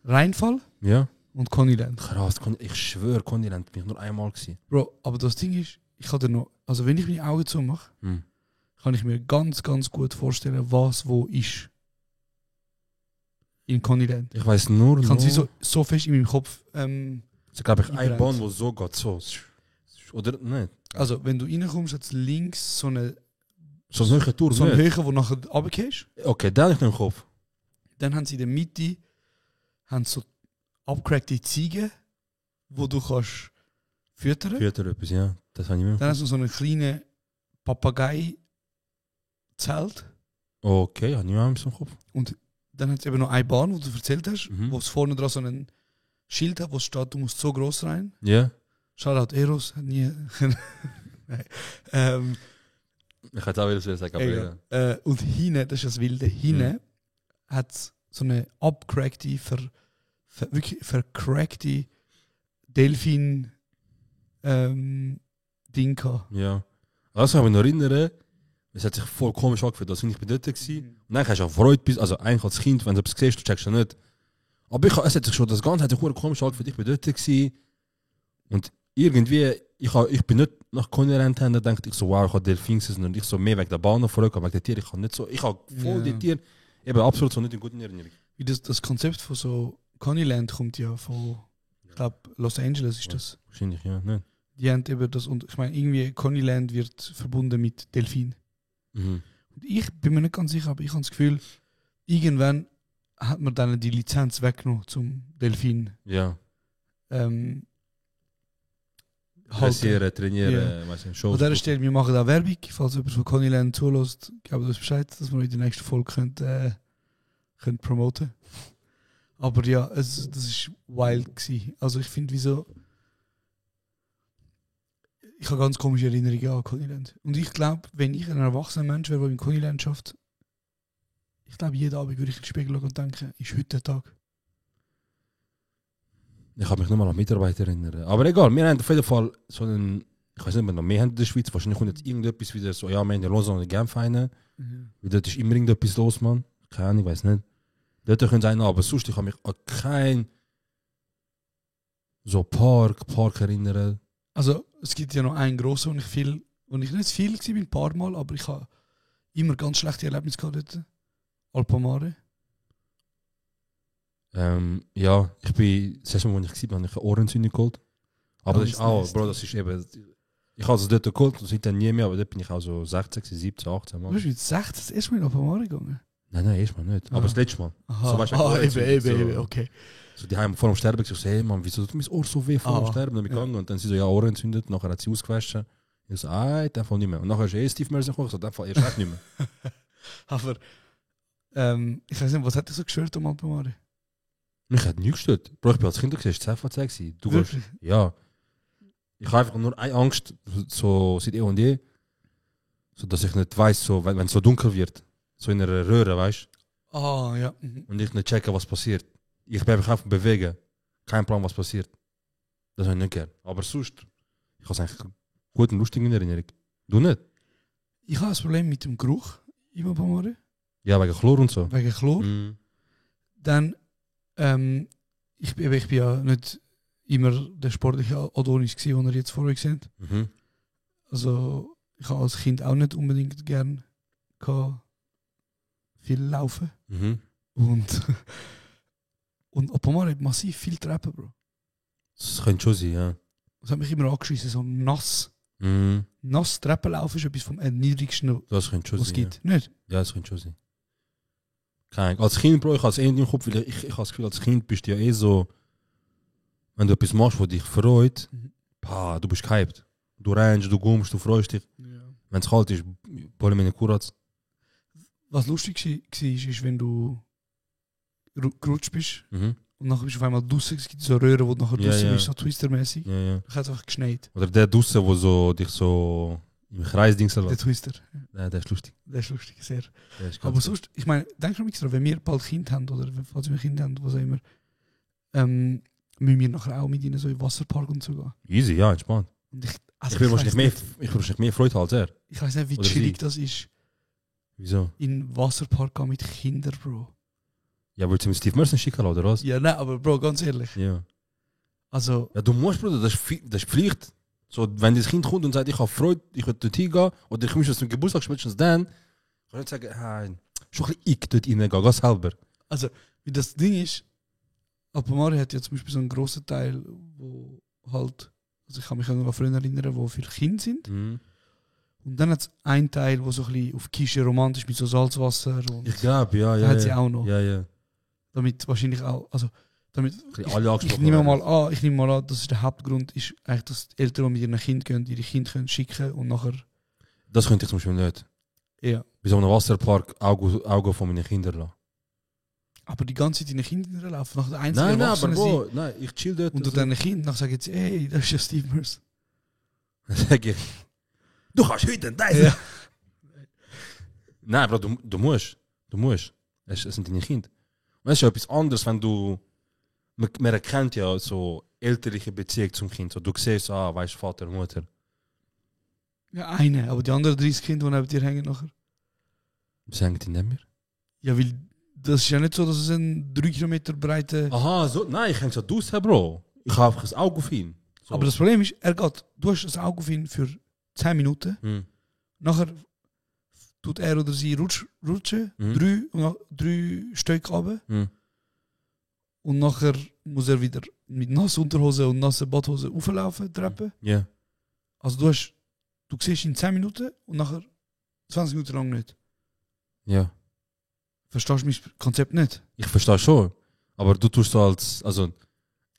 S8: Rheinfall
S9: Ja.
S8: und Coneyland.
S9: Krass, ich schwöre, Kontinent bin ich nur einmal gewesen.
S8: Bro, aber das Ding ist, ich kann dir noch... Also wenn ich meine Augen zumache, kann ich mir ganz, ganz gut vorstellen, was wo ist. In Coneyland.
S9: Ich weiß nur
S8: Ich kann
S9: noch...
S8: sie so fest in meinem Kopf...
S9: So, glaube ich, ein
S8: einbrennt.
S9: Bahn, wo so geht, so. Oder nicht?
S8: Also, wenn du reinkommst, hat es links so eine
S9: So eine Tour,
S8: Höhe,
S9: nicht?
S8: wo nachher runtergehst.
S9: Okay, dann ich noch im Kopf.
S8: Dann haben sie in der Mitte haben so abgecrackte Ziegen, wo du kannst füttern.
S9: Führt er etwas, ja. Das habe ich mir.
S8: Dann hast du so eine kleine Papagei-Zelt.
S9: Okay, habe ich mir im Kopf.
S8: Und dann hat es eben noch eine Bahn, wo du erzählt hast, wo es vorne dran so ein Schild hat, wo es steht, du musst so gross rein.
S9: Ja.
S8: Shoutout Eros, hat nie... Nein.
S9: Ich hätte auch wieder so sagen, aber ja.
S8: Und hinten, das ist das Wilde, hinten hat es so eine abgecrackte, wirklich vercrackte Delfin Ding gehabt.
S9: Ja. Also kann ich mich noch erinnern, es hat sich voll komisch angefühlt, als ich bei dort war. Und dann hast du auch Freude, also eigentlich als Kind, wenn du etwas siehst, du checkst du nicht. Aber es hat sich schon, das Ganze hat sich komisch angefühlt, ich bin dort gewesen. Und irgendwie, ich bin nicht nach Coneyland hin, da dachte ich so, wow, ich habe Delfin gesehen und ich so mehr wegen der Bahn verrückt, aber wegen der Tiere, ich habe nicht so, ich habe voll die Tiere, eben absolut so nicht in guten Erinnerung.
S8: Wie das Konzept von so Coneyland kommt ja von, ich glaube, Los Angeles ist das.
S9: Wahrscheinlich, ja, ne?
S8: Die haben eben das, und ich meine, irgendwie Coneyland wird verbunden mit Delfin.
S9: Mhm.
S8: Und ich bin mir nicht ganz sicher, aber ich habe das Gefühl, irgendwann hat man dann die Lizenz weggenommen zum Delfin.
S9: Ja.
S8: Halten.
S9: Trainieren, weißt du, Shows.
S8: An dieser Stelle, wir machen auch Werbung, falls jemand von Coneyland zulässt, geben uns Bescheid, dass wir in der nächsten Folge können promoten. Aber ja, das ist wild gewesen. Also ich finde, wieso... Ich habe ganz komische Erinnerungen an Coneyland. Und ich glaube, wenn ich ein erwachsener Mensch wäre, der in Coneyland schafft, ich glaube, jeden Abend würde ich in den Spiegel schauen und denken, ist heute der Tag?
S9: Ich kann mich nur mal an Mitarbeiter erinnern. Aber egal, wir haben auf jeden Fall so einen, ich weiß nicht, ob wir noch mehr haben in der Schweiz, wahrscheinlich kommt jetzt irgendetwas wieder so, ja, wir haben in Lausanne und Genf einen. Weil dort ist immer irgendetwas los, Mann. Keine Ahnung, ich weiß nicht. Dort können sie einen, aber sonst, ich kann mich an keinen so Park erinnern.
S8: Also, es gibt ja noch einen grossen, wo ich nicht viel war, ein paar Mal, aber ich habe immer ganz schlechte Erlebnisse gehabt dort. Alpamare.
S9: Ja, ich bin, das erste Mal, als ich war, habe ich eine Ohrenentzündung geholt. Aber das ist auch,
S8: nice.
S9: Bro, das ist eben, ich habe es dort geholt und seitdem nie mehr, aber dort bin ich auch so 16, 17, 18 Mal.
S8: Du bist mit 16 das erste Mal in Alpamare gegangen?
S9: Nein, erstmal nicht. Aber das letzte Mal.
S8: Aha.
S9: So, weißt du,
S8: Eben, okay.
S9: So, die haben vor dem Sterben gesagt, so, hey Mann, wieso tut mein Ohr so weh vor dem Sterben? Dann bin ich gegangen und dann sind so, ja, Ohren entzündet, nachher hat sie ausgewaschen. Ich so, in dem Fall nicht mehr. Und nachher ist Steve Mercer gekommen, so, in dem Fall erst recht nicht mehr.
S8: Aber, ich weiß nicht, was hat er so gestört am Alpamare?
S9: Mich hat nichts gestört. Bro, ich bin als Kind gesehen, 10 von 10 gewesen. Du gehst, ja. Ich habe einfach nur eine Angst, so seit und je, so dass ich nicht weiss, so, wenn es so dunkel wird, so in einer Röhre, weißt du?
S8: Ah, ja.
S9: Und ich nicht checken, was passiert. Ich bin einfach bewegen. Kein Plan, was passiert. Das habe ich nicht gern. Aber sonst, ich habe es eigentlich gut und lustig in Erinnerung. Du nicht?
S8: Ich habe ein Problem mit dem Geruch im Alpamare.
S9: Ja, wegen Chlor und so.
S8: Wegen Chlor.
S9: Mhm.
S8: Dann, ich bin ja nicht immer der sportliche Adonis gewesen, den ihr jetzt vorher gesehen habt.
S9: Mhm.
S8: Also, ich habe als Kind auch nicht unbedingt gern viel laufen.
S9: Mhm.
S8: Und Alpamare hat massiv viel Treppen, Bro.
S9: Das könnte schon sein, ja.
S8: Das hat mich immer angeschissen, so nass.
S9: Mhm.
S8: Nass Treppenlaufen ist etwas vom Erniedrigsten,
S9: Das könnte schon
S8: was es
S9: sein.
S8: gibt. Nicht?
S9: Ja, das könnte schon sein. Keine Ahnung. Als Kind, Bro, ich habe es eh nicht im Kopf, weil ich habe das Gefühl, als Kind bist du ja eh so, wenn du etwas machst, was dich freut, du bist gehypt. Du rennst, du gummst, du freust dich.
S8: Ja.
S9: Wenn es kalt ist, wollen wir nicht Kuratz.
S8: Was lustig war, ist, wenn du gerutscht bist
S9: Mhm.
S8: und nachher bist du auf einmal draussen. Es gibt so Röhren, wo du nachher
S9: Ja,
S8: draussen
S9: ja.
S8: bist, so Twister-mäßig.
S9: Ja, ja.
S8: Da hat es einfach geschneit.
S9: Oder der draussen, wo so dich so im Kreis dingseln
S8: Der
S9: lässt.
S8: Twister.
S9: Ja, der ist lustig.
S8: Der ist lustig, sehr.
S9: Der ist ganz
S8: Aber
S9: gut.
S8: sonst, ich meine, denk schon mal, wenn wir bald Kind haben oder falls wir Kinder haben, was auch immer, müssen wir nachher auch mit ihnen so in den Wasserpark und so gehen.
S9: Easy, ja, entspannt.
S8: Und
S9: Ich will wahrscheinlich mehr Freude als er.
S8: Ich weiß nicht, wie
S9: Oder
S8: chillig
S9: sie.
S8: das ist,
S9: Wieso?
S8: in den Wasserpark gehen mit Kindern, Bro.
S9: Ja, willst du mit Steve Mercer schicken, oder was?
S8: Ja, nein, aber Bro, ganz ehrlich.
S9: Ja.
S8: Also,
S9: Ja, du musst, Bruder, das ist Pflicht. So, wenn das Kind kommt und sagt, ich habe Freude, ich will dort hingehen, oder ich muss zum Geburtstag spätestens dann, kann ich nicht sagen, schon ein bisschen ich dort reingehen, geh selber.
S8: also, wie das Ding ist, Alpamare hat ja zum Beispiel so einen grossen Teil, wo halt, also ich kann mich an Freunde erinnern, wo viele Kinder sind.
S9: Mhm.
S8: Und dann hat es einen Teil, wo so ein bisschen auf Kische romantisch mit so Salzwasser und
S9: Ich glaube, ja,
S8: da
S9: ja.
S8: hat sie
S9: ja.
S8: auch noch.
S9: Ja, ja.
S8: Damit wahrscheinlich auch, also damit,
S9: Alle
S8: ich
S9: angesprochen
S8: nehme
S9: werden.
S8: mal an, das ist der Hauptgrund, ist eigentlich, dass die Eltern, die mit ihren Kindern gehen, ihre Kinder können schicken und nachher,
S9: Das könnte ich zum Beispiel nicht.
S8: ja.
S9: Bei so einem Wasserpark Augen von meinen Kindern lassen.
S8: Aber die ganze Zeit deine Kinder laufen nach der einzigen
S9: Nein, aber
S8: Erwachsenen
S9: Bro,
S8: sind.
S9: nein, ich chill dort.
S8: Und du deinen Kindern sagen jetzt, ey, das ist ja Steve Mercer.
S9: Dann sag ich, du kannst heute das.
S8: Ja.
S9: Nein, Bro, du musst. Es sind deine Kinder. Und es ist ja etwas anderes, wenn du, man erkennt ja so elterliche Beziehung zum Kind. So, du siehst, weißt du, Vater, Mutter.
S8: Ja, eine, aber die anderen 30 Kinder, die neben dir hängen nachher.
S9: Was hängen die neben mir?
S8: Ja, weil das ist ja nicht so, dass es ein 3 Kilometer breite...
S9: Aha, so, nein, ich hänge so draus, Bro. Ich habe einfach ein Auge auf ihn. So.
S8: Aber das Problem ist, du hast ein Auge auf ihn für 10 Minuten. Nachher tut er oder sie rutschen, 3 Stück runter. Und nachher muss er wieder mit nassen Unterhose und nassen Badhose auflaufen, Treppe.
S9: Ja.
S8: Also du siehst ihn 10 Minuten und nachher 20 Minuten lang nicht.
S9: Ja.
S8: Verstehst du mein Konzept nicht?
S9: Ich verstehe schon. Aber du tust so also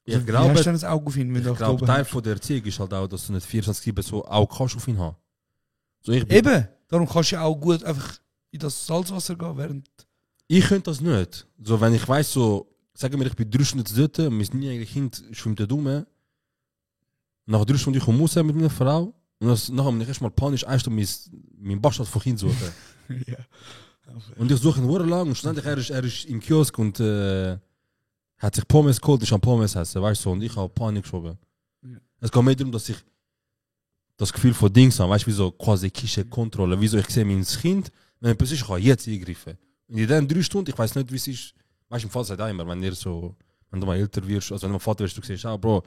S9: ich
S8: Also,
S9: glaube,
S8: wie hast du denn ein Auge auf ihn, wenn du
S9: ich glaube, Teil von der Erziehung ist halt auch, dass du nicht 24/7 so auch kannst auf ihn haben. So,
S8: Eben, darum kannst du ja auch gut einfach in das Salzwasser gehen, während...
S9: Ich könnte das nicht. So, wenn ich weiss, so, sagen wir, ich bin 3 Stunden dort, mein 9-jähriges Kind schwimmt da rum. Nach 3 Stunden ich komme raus mit meiner Frau. Und nachher bin ich erstmal panisch 1 Stunde mein Bastard von Kind suchen.
S8: Ja.
S9: Und ich suche ihn sehr lang und schlussendlich er ist im Kiosk und hat sich Pommes geholt, ich habe Pommes essen, weißt du, und ich habe Panik geschoben.
S8: Ja.
S9: Es geht mehr darum, dass ich das Gefühl von Dings habe, weißt du, wie so quasi Kontrolle, wieso ich sehe mein Kind, wenn ich plötzlich kann jetzt eingreifen. Und in diesen 3 Stunden, ich weiß nicht, wie es ist, weißt du, im Fall sagt auch immer, wenn du mal älter wirst, also wenn du mal Vater wirst, du siehst, Bro,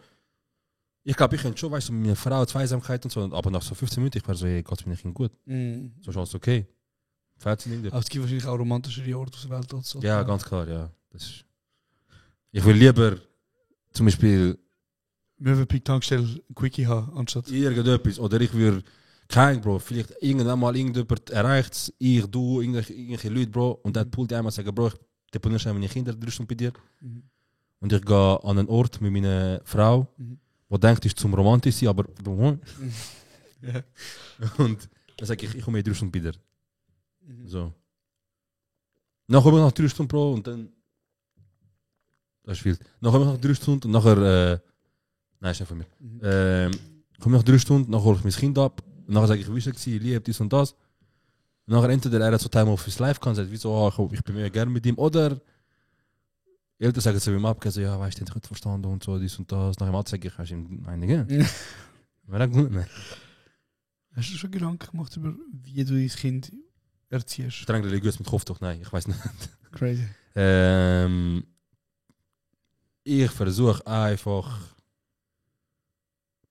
S9: ich glaube, ich könnte schon, weißt du, mit meiner Frau, Zweisamkeit und so, aber nach so 15 Minuten, ich war so, hey, Gott, bin ich Kind gut. So ist alles okay.
S8: Aber es gibt wahrscheinlich auch romantischere Orte aus der Welt. So.
S9: Ja, ganz klar, ja. Ich will lieber zum Beispiel
S8: Möwenpick-Tankstelle ein Quickie haben, anstatt...
S9: irgendetwas. Oder ich würde kein, Bro, vielleicht irgendwann mal irgendjemand erreicht es, du, irgendwelche Leute, Bro, und dann pullt einmal sagen, Bro, ich deponiere schon meine Kinder 3 Stunden bei dir. Und ich gehe an einen Ort mit meiner Frau, wo denkt, ist zum romantisch sein, aber...
S8: Ja.
S9: Und dann sage ich komme 3 Stunden bei dir. So. Dann komme ich nach 3 Stunden, Bro, und dann... Das ist wild. Dann komme ich nach 3 Stunden und nachher... Nein, ist nicht von mir. Komme ich nach 3 Stunden, dann hole ich mein Kind ab. Und nachher sage ich, wie war es, ich liebe dies und das. Und nachher entweder er hat so Time Office Live kann, sagt, wieso, ich bin mir gerne mit ihm. Oder... Eltern sagen zu ihm ab, so, ja, weißt du, ich nicht verstanden und so, dies und das. Nachher sage ich, hast du ihm einige? Wäre das gut, ne?
S8: Hast du schon Gedanken gemacht über, wie du dein Kind erziehst?
S9: Streng religiös mit Kopftuch, nein, ich weiß nicht.
S8: Crazy.
S9: Ich versuche einfach,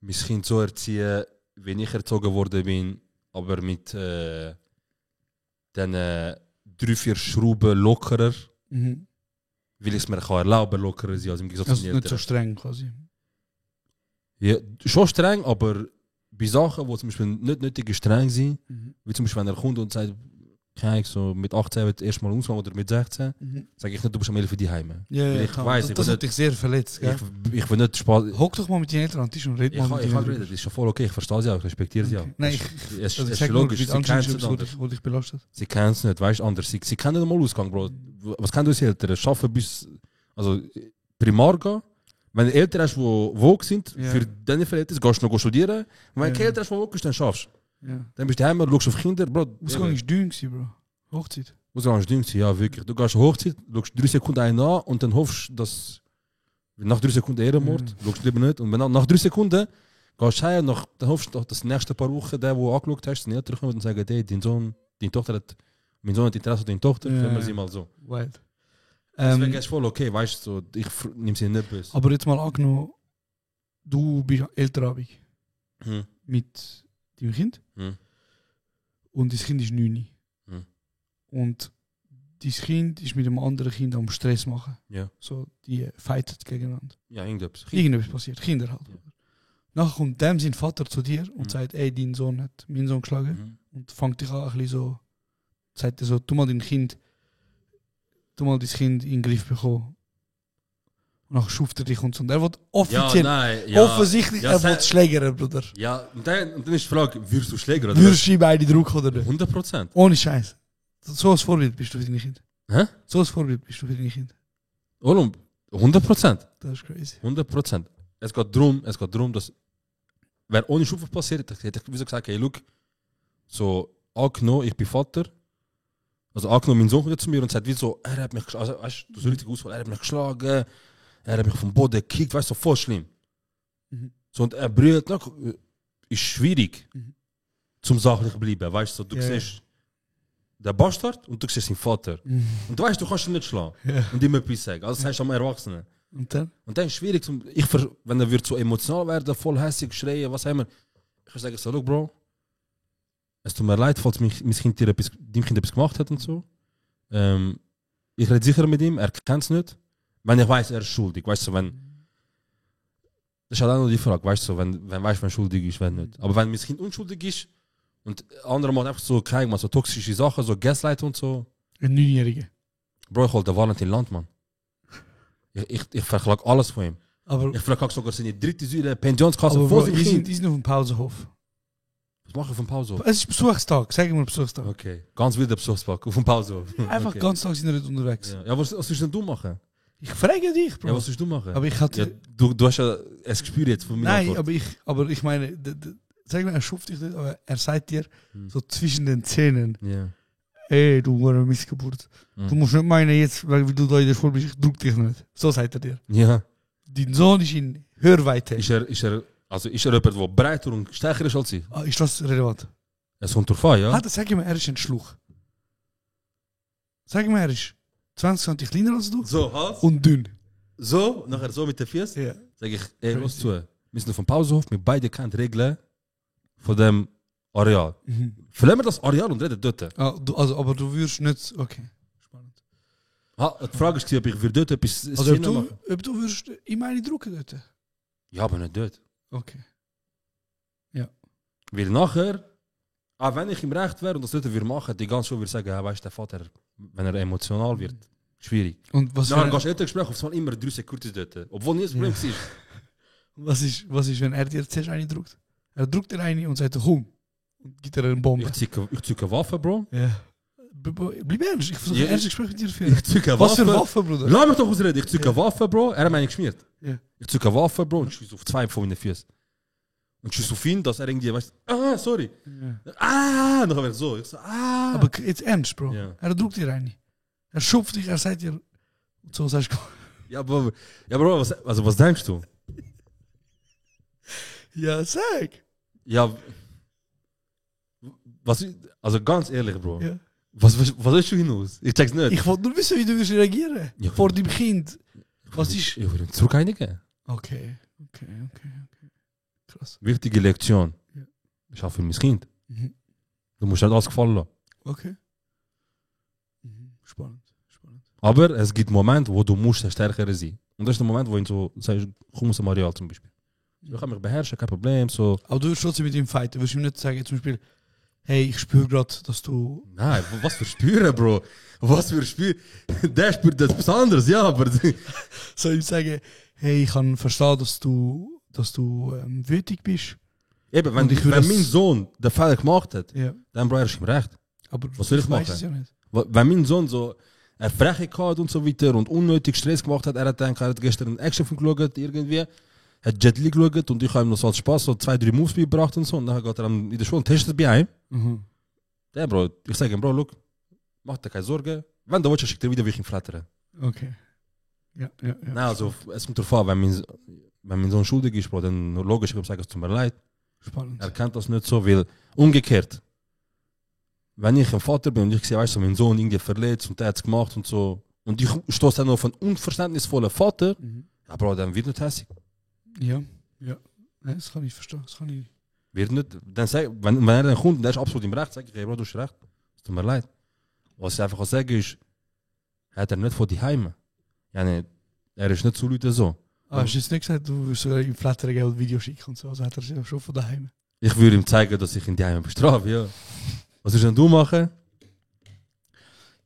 S9: mein Kind so erziehen, wie ich erzogen worden bin, aber mit den 3-4 Schrauben lockerer, weil ich es mir kann erlauben, lockerer sein als im Gegensatz
S8: Also
S9: zu den
S8: nicht so
S9: Eltern.
S8: streng quasi.
S9: Ja, schon streng, aber bei Sachen, die zum Beispiel nicht nötig streng sind, wie zum Beispiel, wenn er kommt und sagt, keine so mit 18 wird erstmal ausgehen oder mit 16, sage ich nicht, du bist am 11 für die Heime.
S8: Ja,
S9: ich weiß,
S8: das hat dich sehr verletzt. Gell?
S9: Ich will nicht Spaß.
S8: Hock doch mal mit den Eltern an den Tisch und red mal mit
S9: Ich
S8: ihnen.
S9: kann reden, das ist schon voll okay, ich verstehe sie auch, ich respektiere sie auch.
S8: Nein,
S9: es
S8: also
S9: ist
S8: sag
S9: logisch,
S8: mal,
S9: sie kennen es nicht
S8: wo
S9: anders.
S8: dich belastet.
S9: Sie kennen es nicht, weißt du, anders. Sie kennen den mal Ausgang, Bro. Was kennen unsere Eltern? Schaffen bis, also primar gehen. Wenn du Eltern hast, die woke sind, für deine Verhältnisse, gehst du noch studieren. Und wenn du keine Eltern hast, die woke sind, dann schaffst du.
S8: Ja.
S9: Dann bist du daheim, schaust auf Kinder, Bro.
S8: Ausgang ist dünn gewesen, Bro. Hochzeit.
S9: Ausgang ist dünn gewesen, ja, wirklich. Du gehst Hochzeit, schaust 3 Sekunden einen an und dann hoffst du, dass nach 3 Sekunden Ehrenmord, schaust du lieber nicht. Und wenn nach 3 Sekunden gehst du heim, dann hoffst du, dass die nächsten paar Wochen der, der angeschaut hast, seine Eltern kommen und sagen, hey, dein Sohn, deine Tochter hat, mein Sohn hat Interesse an deiner Tochter, filmen wir sie mal so.
S8: Wild.
S9: Deswegen ist es voll okay, weißt du, so, ich nehme sie nicht böse.
S8: Aber jetzt mal angenommen, du bist älterabig mit deinem Kind und dein Kind ist 9. Und dein Kind ist mit einem anderen Kind am Stress machen.
S9: Ja.
S8: So, die fighten gegeneinander.
S9: Ja, irgendetwas.
S8: Irgendetwas passiert, Kinder halt.
S9: Ja.
S8: Nachher kommt dem sein Vater zu dir und sagt, ey, dein Sohn hat meinen Sohn geschlagen. Und fängt dich an ein bisschen so, sagt er so, tu mal dein Kind in den Griff bekommen. Und dann schuft er dich und so. Und er wird offiziell, offensichtlich, er wird Schläger, Bruder.
S9: Ja, und dann ist die Frage, wirst du Schläger oder
S8: Würdest du ihm beide Druck oder nicht?
S9: 100%.
S8: Ohne Scheiß. So ein Vorbild bist du für deine Kinder.
S9: Hä?
S8: So ein Vorbild bist du für deine Kinder.
S9: Und 100%.
S8: Das ist crazy.
S9: 100%. Es geht darum, dass, wer ohne Schufe passiert, hätte ich wie so gesagt, hey, look, so, angenommen, ich bin Vater, also angenommen, mein Sohn kommt zu mir und sagt, wie so, er hat mich geschlagen, also, weißt du, du so richtig ausfallen, er hat mich geschlagen, er hat mich vom Boden gekickt, weißt du, so voll schlimm. So, und er brüllt, ist schwierig, zum sachlich bleiben, weißt du, so, du siehst den Bastard und du siehst seinen Vater. Und du weißt, du kannst ihn nicht schlagen und ihm etwas sagen, also das heißt am Erwachsenen.
S8: Und dann?
S9: Und dann ist es schwierig, wenn er wird so emotional werden, voll hässig, schreien, was haben wir. Ich kann sagen, so, look, Bro, es tut mir leid, falls mein Kind deinem Kind etwas gemacht hat und so. Ich rede sicher mit ihm, er kennt es nicht. Wenn ich weiß, er ist schuldig, weißt du, wenn... Das ist halt auch noch die Frage, weißt du, wenn weißt, wenn schuldig ist, wenn nicht. Aber wenn mein Kind unschuldig ist und andere macht einfach so, keine Ahnung, so toxische Sachen, so Gaslight und so.
S8: Ein 9-Jähriger.
S9: Bro, ich hol den Valentin Landmann. Ich verklag alles von ihm.
S8: Aber,
S9: ich verklag sogar seine dritte Säule, Pensionskasse
S8: aber
S9: vor
S8: Bro,
S9: seinem
S8: die
S9: Kind.
S8: sind auf dem Pausenhof.
S9: Was mache ich auf dem Pausenhof?
S8: Es ist Besuchstag, sag mal Besuchstag.
S9: Okay, ganz wilder Besuchstag auf dem Pausenhof.
S8: Einfach
S9: okay.
S8: ganz Tag sind wir nicht unterwegs.
S9: Ja, was willst denn du machen?
S8: Ich frage dich, Bro.
S9: Ja, was willst du machen?
S8: Aber ich hatte...
S9: Ja, du hast ja ein Gespür jetzt von mir.
S8: Nein, aber ich meine, sag mal, er schuft dich nicht, aber er sagt dir so zwischen den Zähnen,
S9: Ja.
S8: ey, du war eine Missgeburt. Du musst nicht meinen, jetzt, weil du da in der Schule bist, ich druck dich nicht. So sagt er dir.
S9: Ja.
S8: Dein Sohn ist in Hörweite.
S9: Ist er jemand, der breiter und stärker ist als ich?
S8: Ist das relevant?
S9: Es kommt drauf an, ja?
S8: Sag mir, er ist ein Schluch. Sag mir, er ist 20 cm kleiner als du
S9: So, Hals.
S8: und dünn.
S9: So, nachher so mit den Füßen.
S8: Ja.
S9: Sag ich, ey, los zu. Wir sind auf dem Pausenhof, wir beide kennen die Regeln von dem Areal. Verlassen wir das Areal und reden dort.
S8: Aber du würdest nicht... Okay, spannend.
S9: Die Frage ist, ob ich dort etwas
S8: Also
S9: machen.
S8: ob du würdest ihm eine drucken dort?
S9: Ja, aber nicht dort.
S8: Okay.
S9: Weil nachher, wenn ich im Recht wäre und das dort würde machen, die ganze Schule würde sagen, ja, weißt du, der Vater, wenn er emotional wird, schwierig.
S8: Und was
S9: Nachher gehst du Elterngespräch auf immer 3 Sekunden dort. Obwohl nie das Problem ist.
S8: was ist, wenn er dir zuerst eine druckt? Er druckt dir eine und sagt, komm. Und gibt dir eine Bombe.
S9: Ich ziehe eine Waffe, Bro.
S8: Ja. Bleib ernst, ich versuche
S9: Ja,
S8: ein erstes Gespräch mit dir zu führen.
S9: Ich ziehe eine
S8: Was
S9: Waffe.
S8: für Waffe, Bruder?
S9: Lass mich doch ausreden. Ich ziehe eine Waffe, Bro. Er hat meine geschmiert.
S8: Ja.
S9: Ich ziehe eine Waffe, Bro, und schieße auf 2 von meinen Füßen. Und schieße auf ihn, dass er irgendwie, weißt du, sorry.
S8: Ja.
S9: Dann wird so. Ich so,
S8: Aber jetzt ernst, Bro.
S9: Ja.
S8: Er druckt dir eine. Er schupft dich, er sagt dir... Und so sagst du...
S9: Ja, Bro, was denkst du?
S8: Ja, sag.
S9: Ja, also ganz ehrlich, Bro.
S8: Ja.
S9: Was willst du hinaus? Ich check's nicht.
S8: Ich wollte nur wissen, wie du wirst reagieren.
S9: Ja.
S8: Vor deinem Kind. Was ist...
S9: Ich würde ihn zurück einigen.
S8: Okay. Krass.
S9: Wichtige Lektion.
S8: Ja.
S9: Ich habe für mein Kind.
S8: Mhm.
S9: Du musst nicht alles gefallen lassen.
S8: Okay. Spannend.
S9: Aber es gibt Momente, wo du musst der Stärkere sein. Und das ist der Moment, wo ich so sage, komm aus dem Areal zum Beispiel. Ich kann mich beherrschen, kein Problem. So.
S8: Aber du wirst trotzdem mit ihm fighten. Du wirst ihm nicht sagen, zum Beispiel, hey, ich spüre gerade, dass du...
S9: Nein, was für Spüren, Bro. Was für Spüren. Der spürt das anderes, ja, aber...
S8: Soll ich ihm sagen, hey, ich kann verstehen, dass du wütig bist.
S9: Eben, wenn mein Sohn den Fehler gemacht hat, dann brauche ich ihm recht.
S8: Aber
S9: was soll ich machen?
S8: Ja nicht.
S9: Wenn mein Sohn so eine Frechheit hat und so weiter und unnötig Stress gemacht hat, er hat gestern einen Actionfilm geschaut, irgendwie, hat Jet Li geschaut und ich habe ihm noch so als Spaß so 2-3 Moves beigebracht und so und dann geht er in der Schule und testet bei einem. Der Bro, ich sage ihm, Bro, look, mach dir keine Sorgen, wenn du willst, schickt er wieder, wie ich ihn flattere.
S8: Okay. Ja.
S9: Nein, also es kommt darauf an, wenn mein Sohn schuldig ist, Bro, dann logisch, ich würde sagen, es tut mir leid.
S8: Spannend.
S9: Er kennt das nicht so, weil umgekehrt, wenn ich ein Vater bin und ich sehe, weißt du, mein Sohn irgendwie verletzt und der hat es gemacht und so, und ich stoße dann auf einen unverständnisvollen Vater, ja, Bro, dann wird nicht hässlich.
S8: Ja. Das kann ich verstehen.
S9: Wird nicht, dann wenn er dann kommt und der ist absolut im Recht, sage ich, hey, Bro, du hast recht, es tut mir leid. Was ich einfach sagen ist, hat er nicht von die Heime. Ja, nee, er ist nicht so Leute so.
S8: Hast du jetzt nicht gesagt, du wirst sogar ihm flattern Geld Video schicken und so, also hat er sich schon von daheim.
S9: Ich würde ihm zeigen, dass ich ihn die Heime bestrafe, ja. Was würdest denn du machen?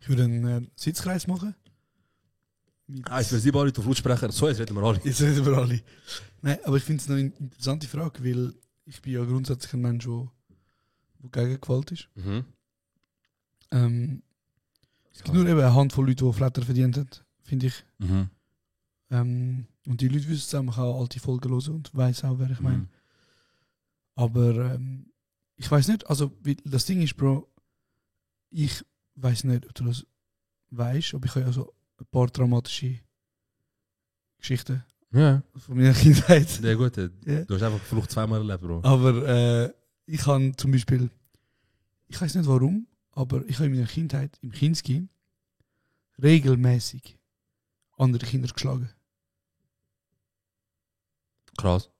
S8: Ich würde einen Sitzkreis machen.
S9: Ich will sie alle auf Lautsprecher, so jetzt reden wir alle.
S8: Jetzt reden wir alle. Nein, aber ich finde es eine interessante Frage, weil ich bin ja grundsätzlich ein Mensch, der gegen Gewalt ist. Es gibt nur eben eine Handvoll Leute, die Flatter verdient haben, finde ich. Und die Leute wissen es auch alte Folgen hören und weiss auch, wer ich meine. Aber ich weiß nicht, also das Ding ist, Bro, ich weiß nicht, ob du das weißt, aber ich habe ja so ein paar dramatische Geschichten von meiner Kindheit.
S9: Sehr gut. Du hast einfach Flucht zweimal erlebt, Bro.
S8: Aber ich habe zum Beispiel, ich weiß nicht warum, aber ich habe in meiner Kindheit, im Kinski, regelmäßig andere Kinder geschlagen.
S9: Krass.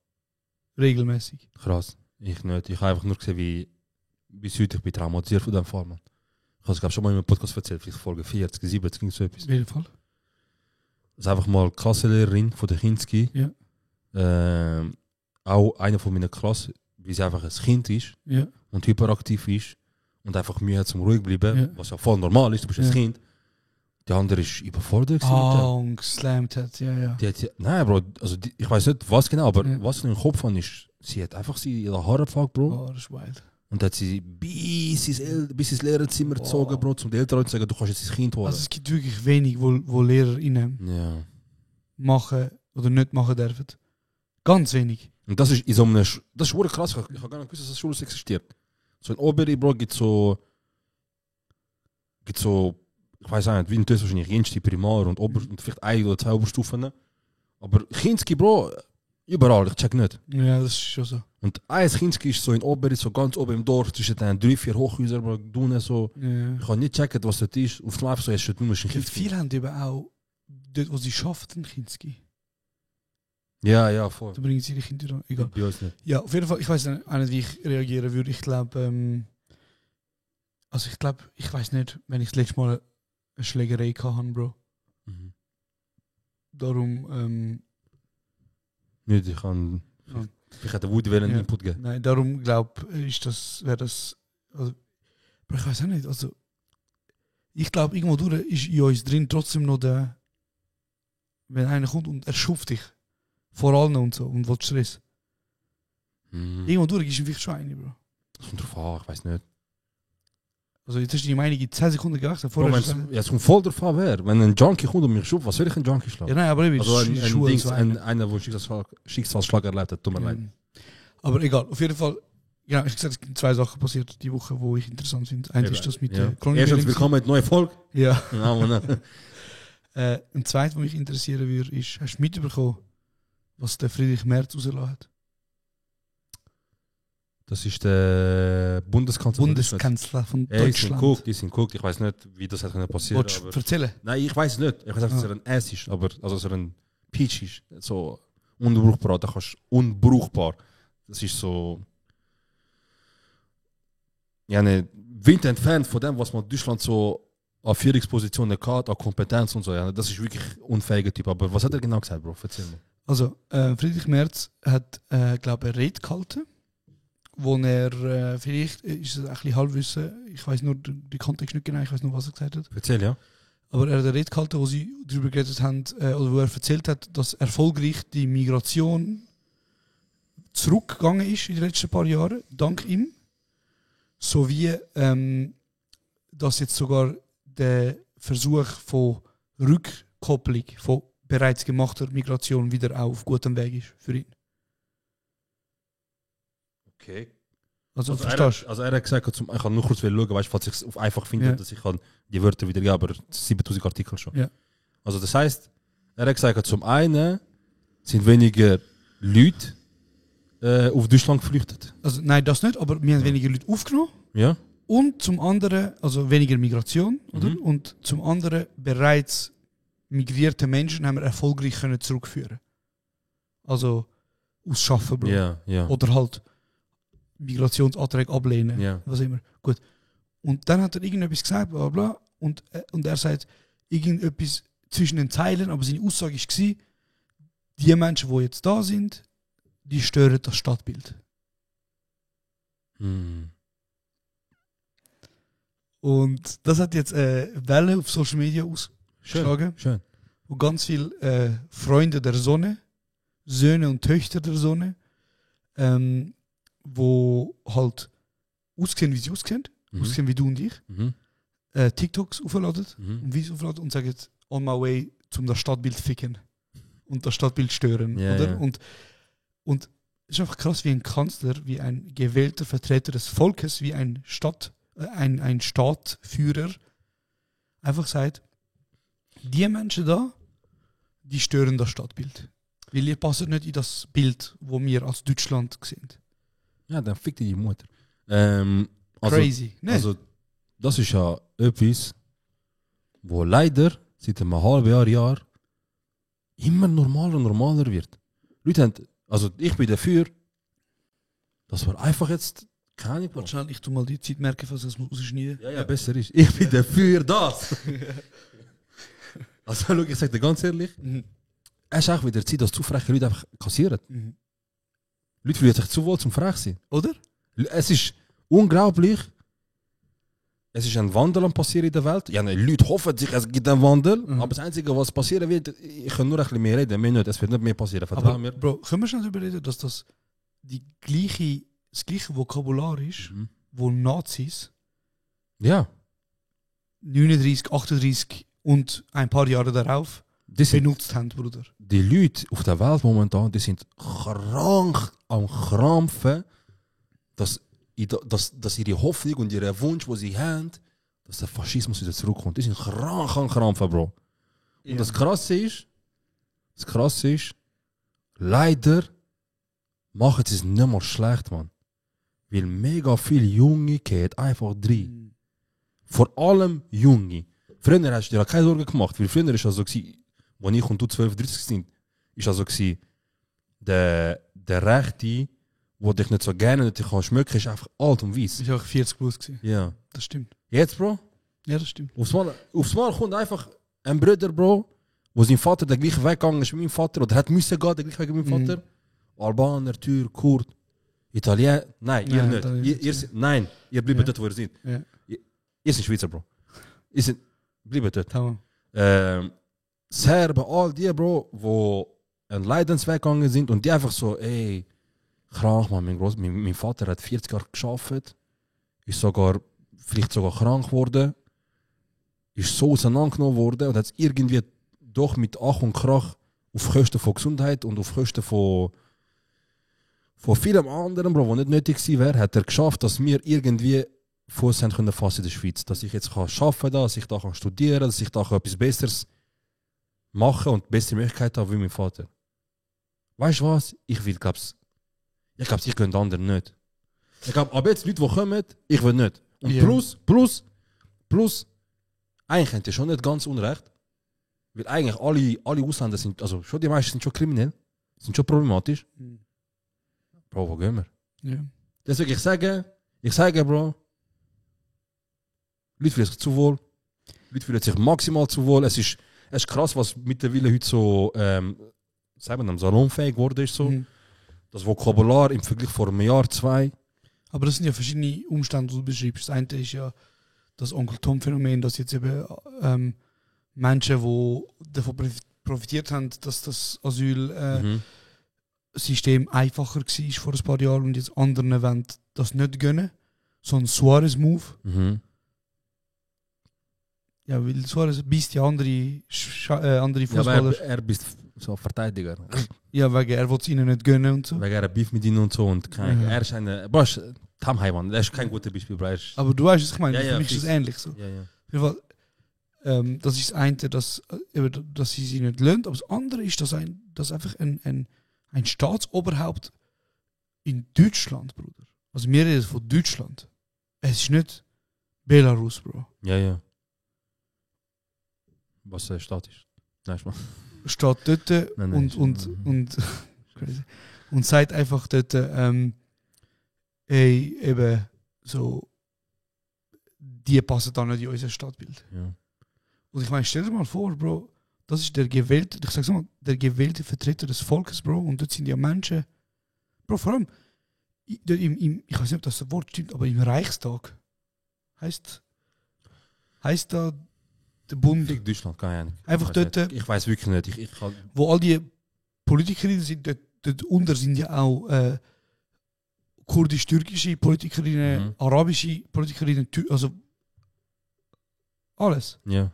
S8: Regelmäßig.
S9: Krass. Ich nicht. Ich habe einfach nur gesehen, wie bis heute ich bin traumatisiert von dem Fall, man. Ich habe es glaube schon mal in einem Podcast erzählt, vielleicht Folge 40, 70, ging so etwas.
S8: Auf jeden Fall.
S9: Das ist einfach mal Klassenlehrerin von der Kinski.
S8: Ja.
S9: Auch einer von meiner Klasse, wie sie einfach ein Kind ist und hyperaktiv ist und einfach Mühe hat zum ruhig bleiben, was ja voll normal ist, du bist ein Kind. Die andere ist überfordert.
S8: Und geslammt hat, ja.
S9: Nein, Bro, also ich weiß nicht was genau, aber was in den Kopf hat, ist, sie hat einfach ihre Haare gepackt, Bro.
S8: Oh, das ist wild.
S9: Und hat sie bis ins Lehrerzimmer gezogen, Bro, zum den Eltern zu sagen, du kannst jetzt das Kind holen.
S8: Also es gibt wirklich wenig, wo LehrerInnen machen oder nicht machen dürfen. Ganz wenig.
S9: Und das ist in so einem, das ist wirklich krass, ich habe gar nicht gewusst, dass das Schule existiert. So in Oberi, Bro, gibt so, ich weiß nicht, wie in Deutschland wahrscheinlich jenste Primar und und vielleicht 1 oder 2 Oberstufen. Aber Kinski, Bro, überall, ich check nicht.
S8: Ja, das ist schon so.
S9: Und ein Kinski ist so in Oberi, so ganz oben im Dorf, zwischen den 3-4 Hochhäusern, Bro, du so.
S8: Ja. Ich
S9: kann nicht checken, was das ist. Auf dem Live so, jetzt du musst ein Kind.
S8: Viele haben eben auch, dort wo sie arbeiten, in Kinski.
S9: Ja, voll.
S8: Da bringen sie die Kinder an. Egal.
S9: Bei uns nicht.
S8: Ja, auf jeden Fall, ich weiß nicht, wie ich reagieren würde. Ich glaube, ich weiß nicht, wenn ich das letzte Mal eine Schlägerei hatte, Bro. Darum,
S9: nicht, ich hätte Wut einen Input geben.
S8: Nein, darum glaube ich, wäre das, also, aber ich weiß auch nicht, also, ich glaube, irgendwo durch ist in uns drin trotzdem noch der, wenn einer kommt und er schuft dich. Vor allen und so, und will Stress. Irgendwo durch ist ihm vielleicht schon eine, Bro.
S9: Das kommt drauf an, ich weiß nicht.
S8: Also jetzt hast du die Meinung in 10 Sekunden geachtet.
S9: Es kommt voll drauf an, wer. Wenn ein Junkie kommt und mich schuft, was soll ich einen Junkie schlagen?
S8: Ja, nein, aber eben,
S9: also einer, der Schicksalsschlag erlebt hat, tut mir leid.
S8: Aber egal, auf jeden Fall, genau, ich gesagt, es sind 2 Sachen passiert die Woche, die ich interessant finde. Eins ist das mit der
S9: Chronik. Erstens willkommen mit neuer Folge.
S8: Ja. Ein zweites, was mich interessieren würde, ist, hast du mitbekommen, was der Friedrich Merz rausgelassen hat?
S9: Das ist der
S8: Bundeskanzler von Deutschland.
S9: Die sind geguckt. Ich weiß nicht, wie das hat passieren.
S8: Wolltest du erzählen?
S9: Nein, ich weiß nicht. Ich weiß nicht, dass er ein S ist, aber also dass er ein Peach ist. So unbrauchbar. Da kannst unbrauchbar. Das ist so. Ja, ne, weit entfernt von dem, was man in Deutschland so an Führungspositionen hat, an Kompetenz und so. Ja, das ist wirklich ein unfähiger Typ. Aber was hat er genau gesagt, Bro? Erzähl mir.
S8: Also, Friedrich Merz hat, glaube ich, eine Rede gehalten, wo er, vielleicht ist es ein bisschen Halbwissen, ich weiß nur den Kontext nicht genau, ich weiß nur, was er gesagt hat.
S9: Erzähl, ja.
S8: Aber er hat eine Rede gehalten, wo sie darüber geredet haben, oder wo er erzählt hat, dass erfolgreich die Migration zurückgegangen ist in den letzten paar Jahren, dank ihm, sowie dass jetzt sogar der Versuch von Rückkopplung von bereits gemachter Migration wieder auf gutem Weg ist für ihn.
S9: Okay.
S8: Also
S9: er hat gesagt, ich kann nur kurz schauen, weißt, falls ich es einfach finde, dass ich die Wörter wieder gebe, aber 7000 Artikel schon.
S8: Ja.
S9: Also das heißt, er hat gesagt, zum einen sind weniger Leute auf Deutschland geflüchtet.
S8: Also nein, das nicht, aber wir haben weniger Leute aufgenommen.
S9: Ja.
S8: Und zum anderen, also weniger Migration, oder? Und zum anderen bereits migrierte Menschen haben wir erfolgreich können zurückführen. Also ausschaffen, Bro.
S9: Ja.
S8: Oder halt Migrationsanträge ablehnen. Was immer. Gut. Und dann hat er irgendetwas gesagt, bla bla. Und er sagt irgendetwas zwischen den Zeilen, aber seine Aussage war, die Menschen, die jetzt da sind, die stören das Stadtbild. Und das hat jetzt Welle auf Social Media ausgeschlagen.
S9: Schön.
S8: Wo ganz viele Freunde der Sonne, Söhne und Töchter der Sonne, wo halt aussehen, wie sie aussehen, aussehen wie du und ich, TikToks aufladen und Videos aufladen und sagen, on my way, zum das Stadtbild ficken. und das Stadtbild stören,
S9: Ja,
S8: oder?
S9: ja.
S8: Und es ist einfach krass, wie ein Kanzler, wie ein gewählter Vertreter des Volkes, wie ein ein Stadtführer einfach sagt, die Menschen da, die stören das Stadtbild. Weil ihr passt nicht in das Bild, wo wir als Deutschland sehen.
S9: Ja, dann fickt die Mutter. Also,
S8: Crazy. Ne?
S9: Also, das ist ja etwas, wo leider seit einem halben Jahr immer normaler wird. Leute haben, also ich bin dafür, dass wir einfach jetzt keine Ahnung.
S8: Schnell, ich tu mal die Zeit merken, falls das rausschneiden.
S9: Ja, besser ist. Ich bin dafür das. Also, schau, ich sag dir ganz ehrlich, es ist auch wieder Zeit, dass zu freche Leute einfach kassieren.
S8: Mhm.
S9: Leute fühlen sich zu wohl zum frech sein.
S8: Oder?
S9: Es ist unglaublich. Es ist ein Wandel am passieren in der Welt. Ja, die Leute hoffen sich, es gibt einen Wandel. Aber das Einzige, was passieren wird, ich kann nur ein bisschen mehr reden, mehr nicht. Es wird nicht mehr passieren. Vertrau
S8: Aber,
S9: mir.
S8: Bro, können wir schon darüber reden, dass das das gleiche Vokabular ist, wo Nazis
S9: Ja,
S8: 39, 38 und ein paar Jahre darauf
S9: die, sind,
S8: benutzt haben, Bruder.
S9: die Leute auf der Welt momentan, die sind krank am Krampfen, dass ihre Hoffnung und ihre Wunsch, die sie haben, dass der Faschismus wieder zurückkommt. Die sind krank am Krampfen, Bro. Und das Krasse ist, leider machen sie es nicht mal schlecht, Mann. Weil mega viele Junge gehen einfach drin. Vor allem Junge. Früher hast du dir keine Sorgen gemacht, weil früher war es so, als ich und du 12, 30 sind, ist also der Rechte, der dich nicht so gerne nicht kann schmücken, ist einfach alt und weiss.
S8: Das war auch 40 plus.
S9: Ja.
S8: Das stimmt.
S9: Jetzt, Bro?
S8: Ja, das stimmt.
S9: Aufs Mal kommt einfach ein Bruder, Bro, wo sein Vater den gleichen Weg gegangen ist wie mein Vater, oder hat müssen gehen, den gleichen Weg wie mein Vater. Albaner, Türk, Kurd, Italiener. Nein, ihr nicht. Nein, ihr bleibt dort, wo ihr seid.
S8: Ja.
S9: Ihr seid Schweizer, Bro. Ihr seid, bleibt dort.
S8: Tamam.
S9: Serben, all die, Bro, wo einen Leidensweg gegangen sind und die einfach so, ey, krank, man, mein Vater hat 40 Jahre gearbeitet, ist vielleicht sogar krank geworden, ist so auseinandergenommen worden und hat es irgendwie doch mit Ach und Krach auf Kosten von Gesundheit und auf Kosten von vielem anderen, Bro, was nicht nötig gewesen wäre, hat er geschafft, dass wir irgendwie Fuß haben können fassen in der Schweiz. Dass ich jetzt arbeiten kann, dass ich da studieren kann, dass ich da etwas Besseres machen und bessere Möglichkeiten habe wie mein Vater. Weißt du was? Ich gönne anderen nicht. Ich glaube, aber jetzt Leute, die kommen, ich will nicht. Und
S8: Ja.
S9: plus, eigentlich haben die schon nicht ganz unrecht. Weil eigentlich alle Ausländer sind, also schon die meisten sind schon kriminell, sind schon problematisch. Bro, wo gehen wir?
S8: Ja.
S9: Deswegen, ich sage, Bro, Leute fühlen sich zu wohl. Leute fühlen sich maximal zu wohl. Es ist krass, was mittlerweile heute so, sagen wir, salonfähig geworden ist. So. Das Vokabular im Vergleich vor einem Jahr, 2.
S8: Aber das sind ja verschiedene Umstände, die du beschreibst. Das eine ist ja das Onkel Tom-Phänomen, dass jetzt eben Menschen, die davon profitiert haben, dass das Asylsystem einfacher war vor ein paar Jahren und jetzt anderen wollen das nicht gönnen. So ein Suarez-Move. Ja, weil Suarez bist ja andere Fußballer.
S9: Ja, er bist so Verteidiger.
S8: Ja, wegen er will es ihnen nicht gönnen und so.
S9: Wegen er Beef mit ihnen und so. Und er ist eine. Bosch, Tam Haiwan, er ist kein guter Beispiel, Bro.
S8: Aber du weißt, was ich meine.
S9: Ja,
S8: Für mich ist es ähnlich so.
S9: Ja, ja.
S8: Auf jeden Fall, das ist das eine, dass sie sich nicht lernt. Aber das andere ist, dass einfach ein Staatsoberhaupt in Deutschland, Bruder. Also wir reden von Deutschland. Es ist nicht Belarus, Bro.
S9: Ja, ja. Was Staat ist. Nein, Mann.
S8: Steht dort und sagt einfach dort, ey, eben so, die passen da nicht in unser Stadtbild.
S9: Ja.
S8: Und ich meine, stell dir mal vor, Bro, das ist der gewählte Vertreter des Volkes, Bro, und dort sind ja Menschen, Bro, vor allem, ich weiß nicht, ob das Wort stimmt, aber im Reichstag heißt da der Bund,
S9: Fick Deutschland, keine Ahnung.
S8: einfach dort,
S9: Ich weiß wirklich nicht. Ich kann...
S8: wo all die Politikerinnen sind, dort unter sind ja auch kurdisch-türkische Politikerinnen, arabische Politikerinnen, also alles.
S9: Ja.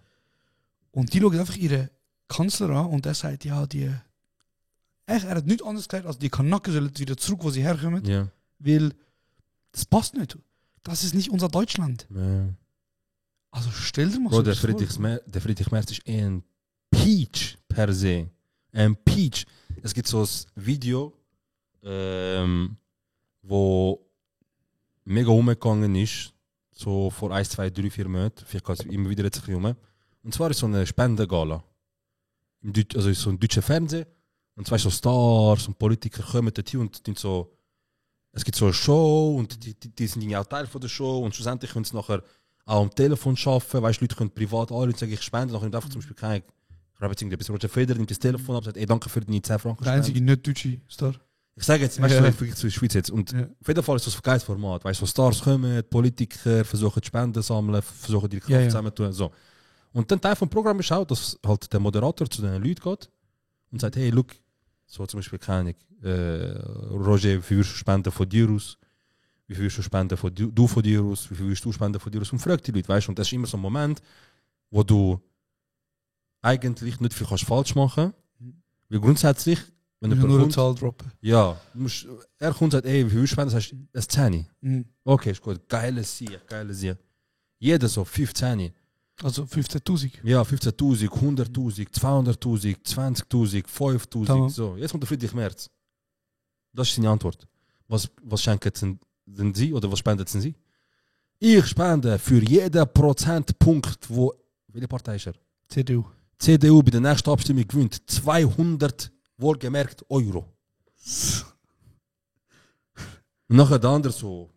S8: Und die schauen einfach ihren Kanzler an und der sagt, ja, die Er hat nichts anderes gesagt, als die Kanaken sollen wieder zurück, wo sie herkommen,
S9: Ja.
S8: weil das passt nicht. Das ist nicht unser Deutschland.
S9: Ja.
S8: Also stell dir mal
S9: Bro,
S8: so
S9: der
S8: das vor.
S9: Friedrich Merz ist ein Peach per se. Ein Peach. Es gibt so ein Video, wo mega umgegangen ist, so vor 1, 2, 3, 4 Monaten. Vielleicht geht es immer wieder jetzt ein bisschen um. Und zwar ist so eine Spendengala. Also ist so ein deutscher Fernsehen. Und zwar so Stars und Politiker kommen dorthin und sind so. Es gibt so eine Show und die sind auch Teil von der Show und schlussendlich können sie nachher auch am Telefon arbeiten. Weißt du, Leute können privat anrufen und sagen, ich spende. Nachher nimmt einfach zum Beispiel kein. Ich habe jetzt irgendetwas. Roger Federer nimmt das Telefon ab und sagt, ey, danke für deine 10 Franken.
S8: Der einzige nicht deutsche Star.
S9: Ich sage jetzt, weißt du, im Vergleich zur Schweiz jetzt. Und auf jeden Fall ist das ein geiles Format. Weißt du, so Stars kommen, Politiker versuchen Spenden zu sammeln, versuchen die Kraft zusammenzutun. So. Und dann Teil vom Programm ist auch, dass halt der Moderator zu den Leuten geht und sagt, hey, look, so zum Beispiel keine Roger, wie viel würdest du spenden von dir aus? Wie viel würdest du spenden von du von dir aus? Wie viel würdest du spenden von dir aus? Und fragt die Leute, weißt du? Und das ist immer so ein Moment, wo du eigentlich nicht viel kannst falsch machen. Weil grundsätzlich, wenn
S8: Du
S9: jemand
S8: nur eine
S9: kommt,
S8: Zahl droppen.
S9: ja, er kommt und sagt, ey, wie viel spenden, sagst du, ein 10.
S8: Mhm.
S9: Okay, ist gut, geiles Sieg. Jeder so 15.
S8: Also 15.000.
S9: Ja, 15.000, 100.000, 200.000, 20.000, 5.000,
S8: Tamam.
S9: so. Jetzt kommt der Friedrich Merz. Das ist seine Antwort. Was schenken denn Sie oder was spenden Sie? Ich spende für jeden Prozentpunkt, wo... Welche Partei ist er?
S8: CDU.
S9: CDU bei der nächsten Abstimmung gewinnt 200, wohlgemerkt, Euro. Und nachher der andere so...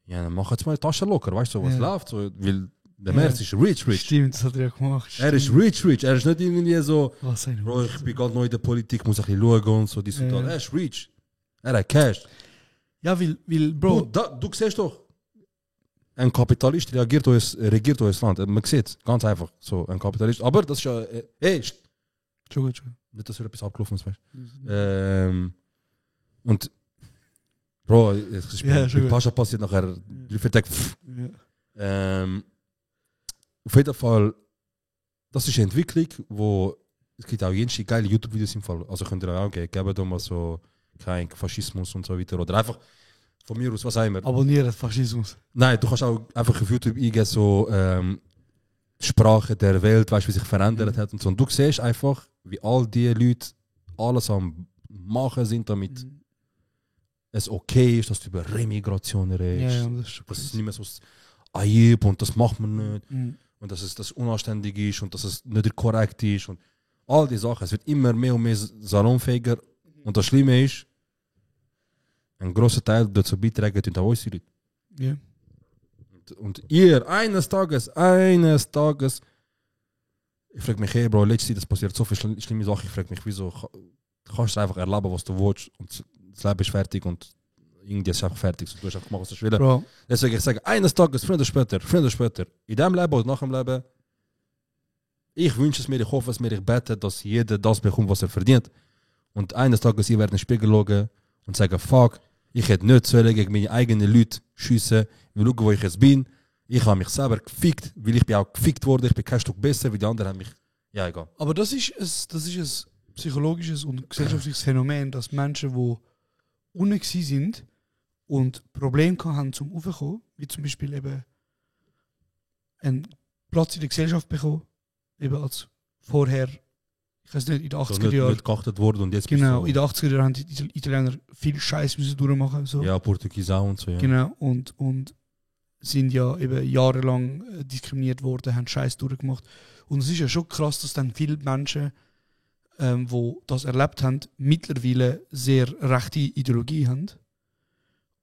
S9: Ja, dann mach jetzt mal die Tasche locker, weißt du, so, was läuft. So, weil der Merz ist rich.
S8: Stimmt, das hat er ja gemacht.
S9: Er ist rich. Er ist nicht irgendwie so...
S8: Was ein
S9: Bro, ich bin gerade neu in der Politik, muss ein bisschen schauen und so, dies und das. Er ist rich. Er hat Cash.
S8: Ja, weil Bro...
S9: Du siehst doch, ein Kapitalist regiert unser Land. Man sieht es, ganz einfach. So, ein Kapitalist. Aber das ist ja...
S8: Schon gut.
S9: Nicht, dass etwas abgelaufen ist, weißt du. Und... Bro, mit Pascha passiert nachher 3-4 Tage. Auf jeden Fall, das ist eine Entwicklung, wo es gibt auch jene geile YouTube-Videos im Fall. Also könnt ihr auch geben, da mal so kein Faschismus und so weiter. Oder einfach von mir aus, was auch immer.
S8: Abonnieren Faschismus.
S9: Nein, du kannst auch einfach auf YouTube eingeben, so Sprache der Welt, weißt du, wie sich verändert hat und so. Und du siehst einfach, wie all die Leute alles am Machen sind, damit es okay ist, dass du über Remigration redest.
S8: Ja, das ist
S9: dass es nicht mehr so Aib und das macht man nicht. Und dass es unanständig ist und dass es nicht korrekt ist. Und all die Sachen. Es wird immer mehr und mehr salonfähiger. Und das Schlimme ist, ein grosser Teil dazu beitragen, sind auch unsere Leute.
S8: Ja.
S9: Und ihr, eines Tages, ich frage mich, hey Bro, letztes Jahr, das passiert so viele schlimme Sachen. Ich frage mich, wieso kannst du einfach erleben, was du willst und das Leben ist fertig und irgendwie ist es einfach fertig. So, du hast einfach gemacht, was du willst.
S8: Bro.
S9: Deswegen ich sage, eines Tages, früher oder später, in diesem Leben oder nach dem Leben, ich wünsche es mir, ich hoffe es mir, ich bete, dass jeder das bekommt, was er verdient. Und eines Tages, ich werde in den Spiegel schauen und sagen, fuck, ich hätte nicht sollen gegen meine eigenen Leute schiessen, ich will schauen, wo ich jetzt bin. Ich habe mich selber gefickt, weil ich bin auch gefickt worden, ich bin kein Stück besser, weil die anderen haben mich, ja egal.
S8: Aber das ist ein psychologisches und gesellschaftliches Phänomen, dass Menschen, die unten sind und Probleme haben zum Aufkommen, wie zum Beispiel eben einen Platz in der Gesellschaft bekommen, eben als vorher, ich weiß nicht, in den 80er Jahren.
S9: Nicht geachtet worden und jetzt
S8: Genau,
S9: bist
S8: in den 80er Jahren haben die Italiener viel Scheiß müssen durchmachen. So.
S9: ja, Portugies auch und so, ja.
S8: Genau, und sind ja eben jahrelang diskriminiert worden, haben Scheiß durchgemacht. Und es ist ja schon krass, dass dann viele Menschen, die das erlebt haben, mittlerweile sehr rechte Ideologie haben.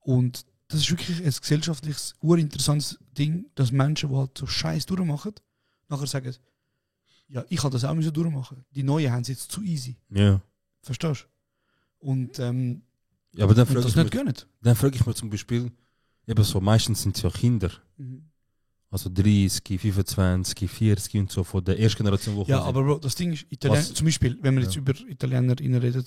S8: Und das ist wirklich ein gesellschaftliches, urinteressantes Ding, dass Menschen, die halt so Scheiß durchmachen, nachher sagen, ja, ich kann das auch durchmachen. Die Neuen haben es jetzt zu easy.
S9: Ja.
S8: Verstehst du? Und
S9: Ja, aber dann
S8: und das nicht gönnen.
S9: Dann frage ich mich zum Beispiel, eben so, meistens sind es ja Kinder. Also 30, 25, 40 und so von der ersten Generation, wo
S8: Ja, aber Bro, das Ding ist, zum Beispiel, wenn wir jetzt über ItalienerInnen reden,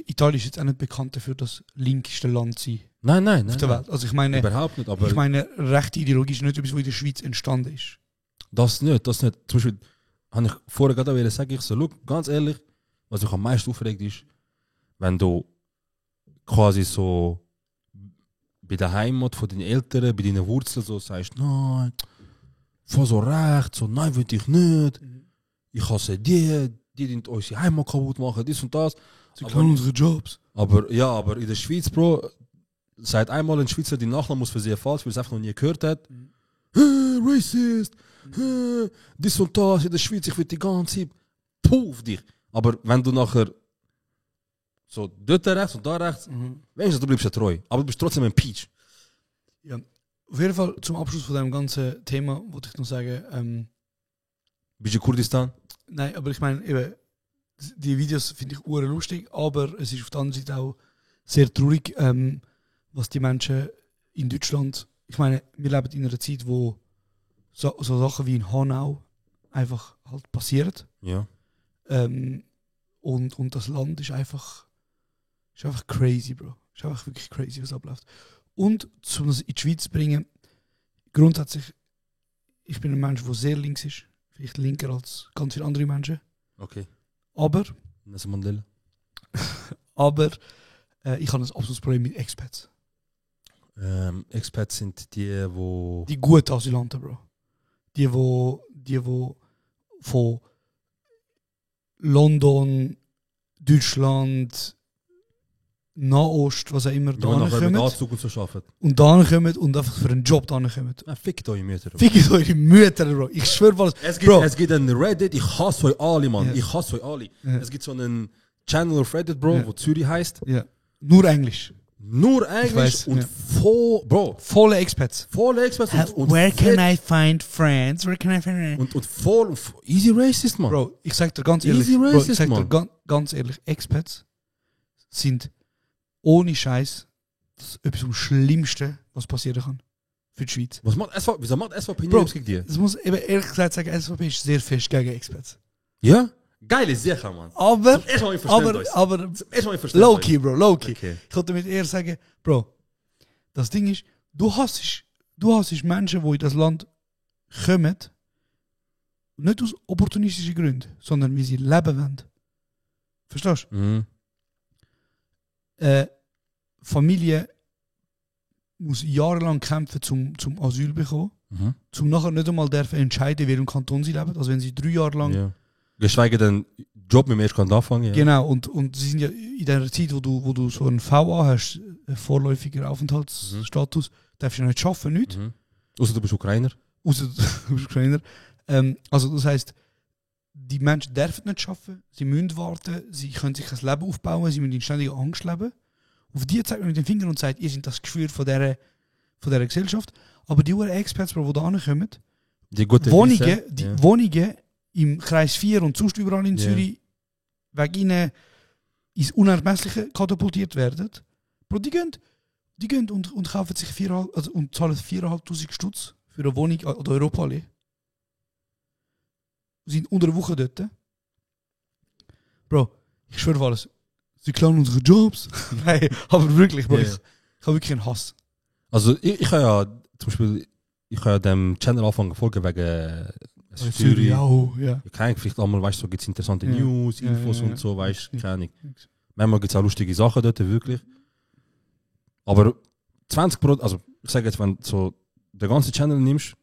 S8: Italien ist jetzt auch nicht bekannt dafür, das linkste Land zu sein
S9: Nein.
S8: auf der Welt. Also ich meine,
S9: Überhaupt nicht, aber
S8: rechte Ideologie ist nicht etwas, was in der Schweiz entstanden ist.
S9: das nicht. Zum Beispiel, habe ich vorher gerade sagen, ich so, look, ganz ehrlich, was mich am meisten aufregt ist, wenn du quasi so bei der Heimat von deinen Eltern, bei deinen Wurzeln so sagst, nein, voll so recht, so nein, will ich nicht, ich hasse die unsere Heimat kaputt machen, dies und das.
S8: Sie klauen unsere Jobs.
S9: Aber in der Schweiz, Bro, seit einmal ein Schweizer die Nachname muss für sie falsch, weil es einfach noch nie gehört hat. Racist, dies und das in der Schweiz, ich will die ganze Zeit auf dich. Aber wenn du nachher so dort rechts und da rechts, wenigstens du bleibst ja treu, aber du bist trotzdem ein Peach.
S8: Ja, auf jeden Fall zum Abschluss von dem ganzen Thema wollte ich noch sagen,
S9: Bist du Kurdistan?
S8: nein, aber ich meine, eben, die Videos finde ich lustig, aber es ist auf der anderen Seite auch sehr traurig, was die Menschen in Deutschland, ich meine, wir leben in einer Zeit, wo so Sachen wie in Hanau einfach halt passieren.
S9: Ja.
S8: Und das Land ist einfach crazy, Bro. Ist einfach wirklich crazy, was abläuft. Und um das in die Schweiz zu bringen, grundsätzlich, ich bin ein Mensch, der sehr links ist. Vielleicht linker als ganz viele andere Menschen.
S9: Okay.
S8: Aber
S9: Nelson Mandela.
S8: ich habe ein absolutes Problem mit Expats.
S9: Expats sind die, wo...
S8: Die guten Asylanten, Bro. Die von London, Deutschland, Nahost, was auch immer,
S9: die
S8: da
S9: nachher mit
S8: kommen.
S9: Anzug und so arbeiten.
S8: Und da kommen und einfach für einen Job da kommen.
S9: Fickt eure Mütter.
S8: Fickt eure Mütter, Bro. Ich schwöre was.
S9: Es gibt einen Reddit, ich hasse euch alle, Mann.
S8: Ja.
S9: Ich hasse euch alle.
S8: Ja.
S9: Es gibt so einen Channel auf Reddit, Bro,
S8: Ja.
S9: wo Zürich heißt.
S8: Ja. Nur Englisch.
S9: Nur Englisch
S8: weiß,
S9: und
S8: ja.
S9: voll
S8: Expats.
S9: Experts und
S8: Where can
S9: fett-
S8: I find friends? Where can I find
S9: und voll easy racist, man.
S8: Bro, ich sag dir ganz
S9: Easy
S8: ehrlich,
S9: racist,
S8: ich sag dir
S9: man.
S8: ganz ehrlich, Expats sind ohne Scheiß etwas vom Schlimmsten, was passieren kann für die Schweiz.
S9: Wieso macht SVP
S8: Bro,
S9: nichts gegen dir?
S8: Es muss eben ehrlich gesagt sagen, SVP ist sehr fest gegen Expats.
S9: Ja? Geile Sache, man.
S8: Aber,
S9: Zum ersten Mal, ich verstehe euch.
S8: aber
S9: Zum ersten Mal, ich verstehe
S8: low-key,
S9: euch.
S8: Bro, low-key.
S9: Okay.
S8: Ich wollte damit eher sagen, Bro, das Ding ist, du hasst Menschen, die in das Land kommen, nicht aus opportunistischen Gründen, sondern wie sie leben wollen. Verstehst
S9: Mhm.
S8: du? Familie muss jahrelang kämpfen, zum Asyl bekommen,
S9: Mhm.
S8: zum nachher nicht einmal dürfen entscheiden, in welchem Kanton sie leben. Also wenn sie 3 Jahre lang...
S9: Ja. Geschweige denn, Job mit dem ersten kann anfangen. Ja.
S8: Genau, und sie sind ja in der Zeit, wo du so einen VA hast, einen vorläufigen Aufenthaltsstatus, darfst du ja nicht arbeiten, nicht.
S9: Mhm. Außer du bist Ukrainer.
S8: Außer du bist Ukrainer. Also das heisst, die Menschen dürfen nicht arbeiten, sie müssen warten, sie können sich ein Leben aufbauen, sie müssen in ständiger Angst leben. Auf die zeigt man mit dem Finger und sagt, ihr seid das Gefühl von dieser Gesellschaft. Aber die Experts, die da kommen,
S9: Die gute
S8: Wohnungen,
S9: Wiese, ja.
S8: Wohnungen im Kreis 4 und sonst überall in
S9: Ja.
S8: Zürich wegen ihnen ins Unermessliche katapultiert werden. Bro, die gehen und kaufen sich 4,5, also, und zahlen 4'500 Stutz für eine Wohnung oder Europaallee. Sind unter der Woche dort. Bro, ich schwöre alles. Sie klauen unsere Jobs. Nein, aber wirklich, Bro,
S9: Ja.
S8: ich habe wirklich einen Hass.
S9: Also ich habe ja zum Beispiel dem Channel anfangen folgen wegen Zürich.
S8: auch, ja.
S9: Ja, keine Ahnung, vielleicht einmal, weißt du, so gibt es interessante
S8: Ja.
S9: News,
S8: Ja,
S9: Infos
S8: ja, ja.
S9: und so, weißt du,
S8: Ja.
S9: keine Ahnung. Manchmal gibt es auch lustige Sachen dort, wirklich. Aber 20%, also ich sage jetzt, wenn du so den ganzen Channel nimmst,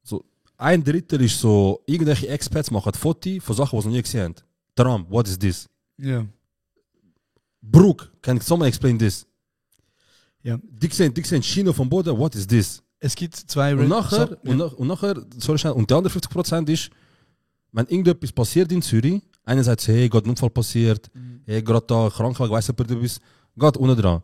S9: so 1/3 ist so, irgendwelche Experts machen Fotos von Sachen, die sie noch nie gesehen haben. Tram, what is this?
S8: Ja.
S9: Brooke, can someone explain this?
S8: Ja.
S9: Die sehen China vom Boden, what is this?
S8: Es gibt 2
S9: Und nachher, und nachher, sorry, schnell, und die anderen 50% ist, wenn irgendetwas passiert in Zürich, einer sagt, so, hey, gerade ein Unfall passiert, hey, gerade da Krankheit, weiss nicht, ob du bist, geht unten dran.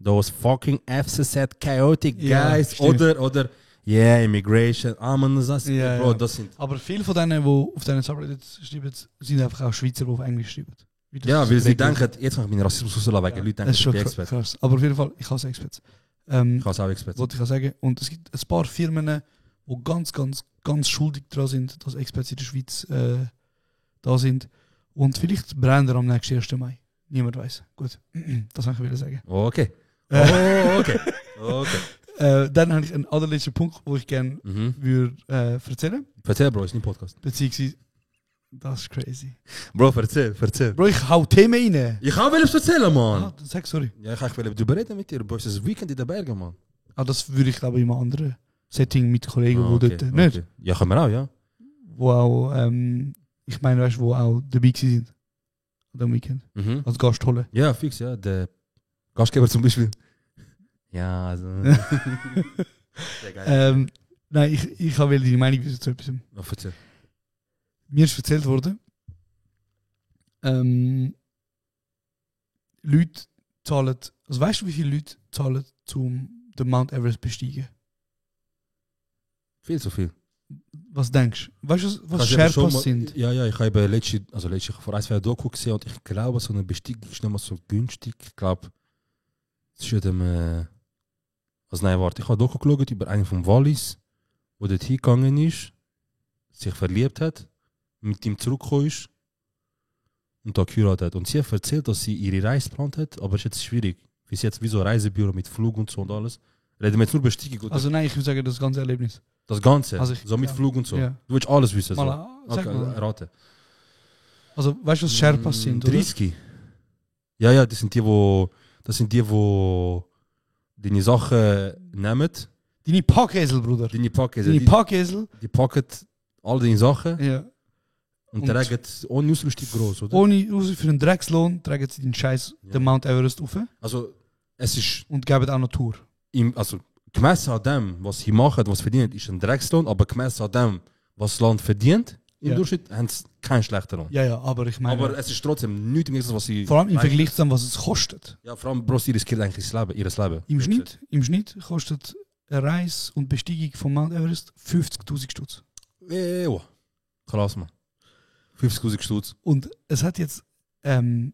S9: Those fucking FCZ chaotic
S8: Ja,
S9: guys,
S8: stimmt.
S9: oder, yeah, immigration, man, das,
S8: Ja,
S9: Bro,
S8: ja.
S9: das sind,
S8: Aber viele von denen, die auf diesen Subreddits schreiben, sind einfach auch Schweizer, die auf Englisch schreiben. Wie das
S9: ja, weil sie
S8: regelt.
S9: denken, jetzt kann ich meinen Rassismus rauslassen, weil die Leute
S8: Das
S9: denken,
S8: ist
S9: ich
S8: schon
S9: bin Expert.
S8: krass. Aber auf jeden Fall, ich hasse Experts.
S9: Ich kann es auch Expert.
S8: Wollte ich auch sagen. Und es gibt ein paar Firmen, die ganz schuldig daran sind, dass Experts in der Schweiz da sind. Und vielleicht brennen wir am nächsten 1. Mai. Niemand weiß. Gut, das wollte ich sagen.
S9: Okay. Okay.
S8: Dann habe ich einen allerletzten Punkt, wo ich gerne
S9: Mhm.
S8: würde erzählen.
S9: Erzähl, Bro, ist nicht Podcast.
S8: Beziehungsweise Das ist crazy.
S9: Bro, erzähl.
S8: Bro, ich hau Themen rein.
S9: Ich kann etwas erzählen, Mann.
S8: Ah, sag, sorry.
S9: Ja, ich will darüber reden mit dir, Bro. Es ist das Weekend in den Bergen, Mann.
S8: Ah, das würde ich glaube ich in einem anderen Setting mit Kollegen, wo
S9: okay,
S8: dort nicht.
S9: okay. Ja, können wir auch, ja.
S8: Wo auch, ich meine, weißt du, wo auch dabei sind. An dem Weekend.
S9: Mhm.
S8: Als Gast holen.
S9: Ja, fix, ja. Der Gastgeber zum Beispiel. Ja, also. Sehr geil.
S8: Nein, ich will deine Meinung wissen zu etwas.
S9: Ja, erzähl.
S8: Mir ist erzählt worden, Leute zahlen, also weißt du, wie viele Leute zahlen, um den Mount Everest besteigen?
S9: Viel zu viel.
S8: Was denkst du? Weißt du, was
S9: Kannst du eben schon
S8: Sherpas
S9: mal-
S8: sind?
S9: Ja, ich habe letztens vor 1-2 Jahren Doku gesehen und ich glaube, so eine Besteigung ist nicht mal so günstig. Ich glaube, es ist ja dem. Also nein, warte, ich habe Doku geschaut über einen vom Wallis, der dort hingegangen ist, sich verliebt hat, mit ihm zurückgekommen ist und da geheiratet hat. Und sie hat erzählt, dass sie ihre Reise geplant hat, aber es ist jetzt schwierig. Wie sie jetzt wie so ein Reisebüro mit Flug und so und alles. Reden wir jetzt nur Besteigung oder
S8: Also nein, ich würde sagen, das ganze Erlebnis.
S9: das Ganze?
S8: also
S9: so mit
S8: ja.
S9: Flug und so.
S8: Ja.
S9: Du willst alles wissen. So.
S8: Mal, sag
S9: Okay,
S8: mal.
S9: rate.
S8: Also weißt du, was Sherpas sind, oder?
S9: 30. Ja, das sind die, wo deine Sachen nehmen,
S8: Deine Packesel, Bruder.
S9: deine Packen,
S8: Deine Packesel.
S9: die packen all deine Sachen
S8: Ja.
S9: und
S8: Und-
S9: tragen ohne Ausrüstung groß, oder?
S8: Ohne Raus für einen Dreckslohn tragen sie den Scheiß
S9: Ja.
S8: den Mount Everest auf
S9: Also es ist
S8: und geben auch noch Tour.
S9: gemessen an dem, was sie machen, was verdient, ist ein Dreckslohn, aber gemessen an dem, was das Land verdient, im
S8: Ja.
S9: Durchschnitt haben sie keinen schlechten Lohn.
S8: Ja, aber ich meine,
S9: Aber es ist trotzdem nichts im Gegensatz, was sie...
S8: vor allem im Vergleich zu dem, was es kostet.
S9: Ja, vor allem, Bro, sie riskieren eigentlich ihres Leben.
S8: Im Schnitt kostet eine Reise und Besteigung vom Mount Everest 50.000 Stutz.
S9: Ja, krass, man. 50.000 Stutz.
S8: Und es hat jetzt ein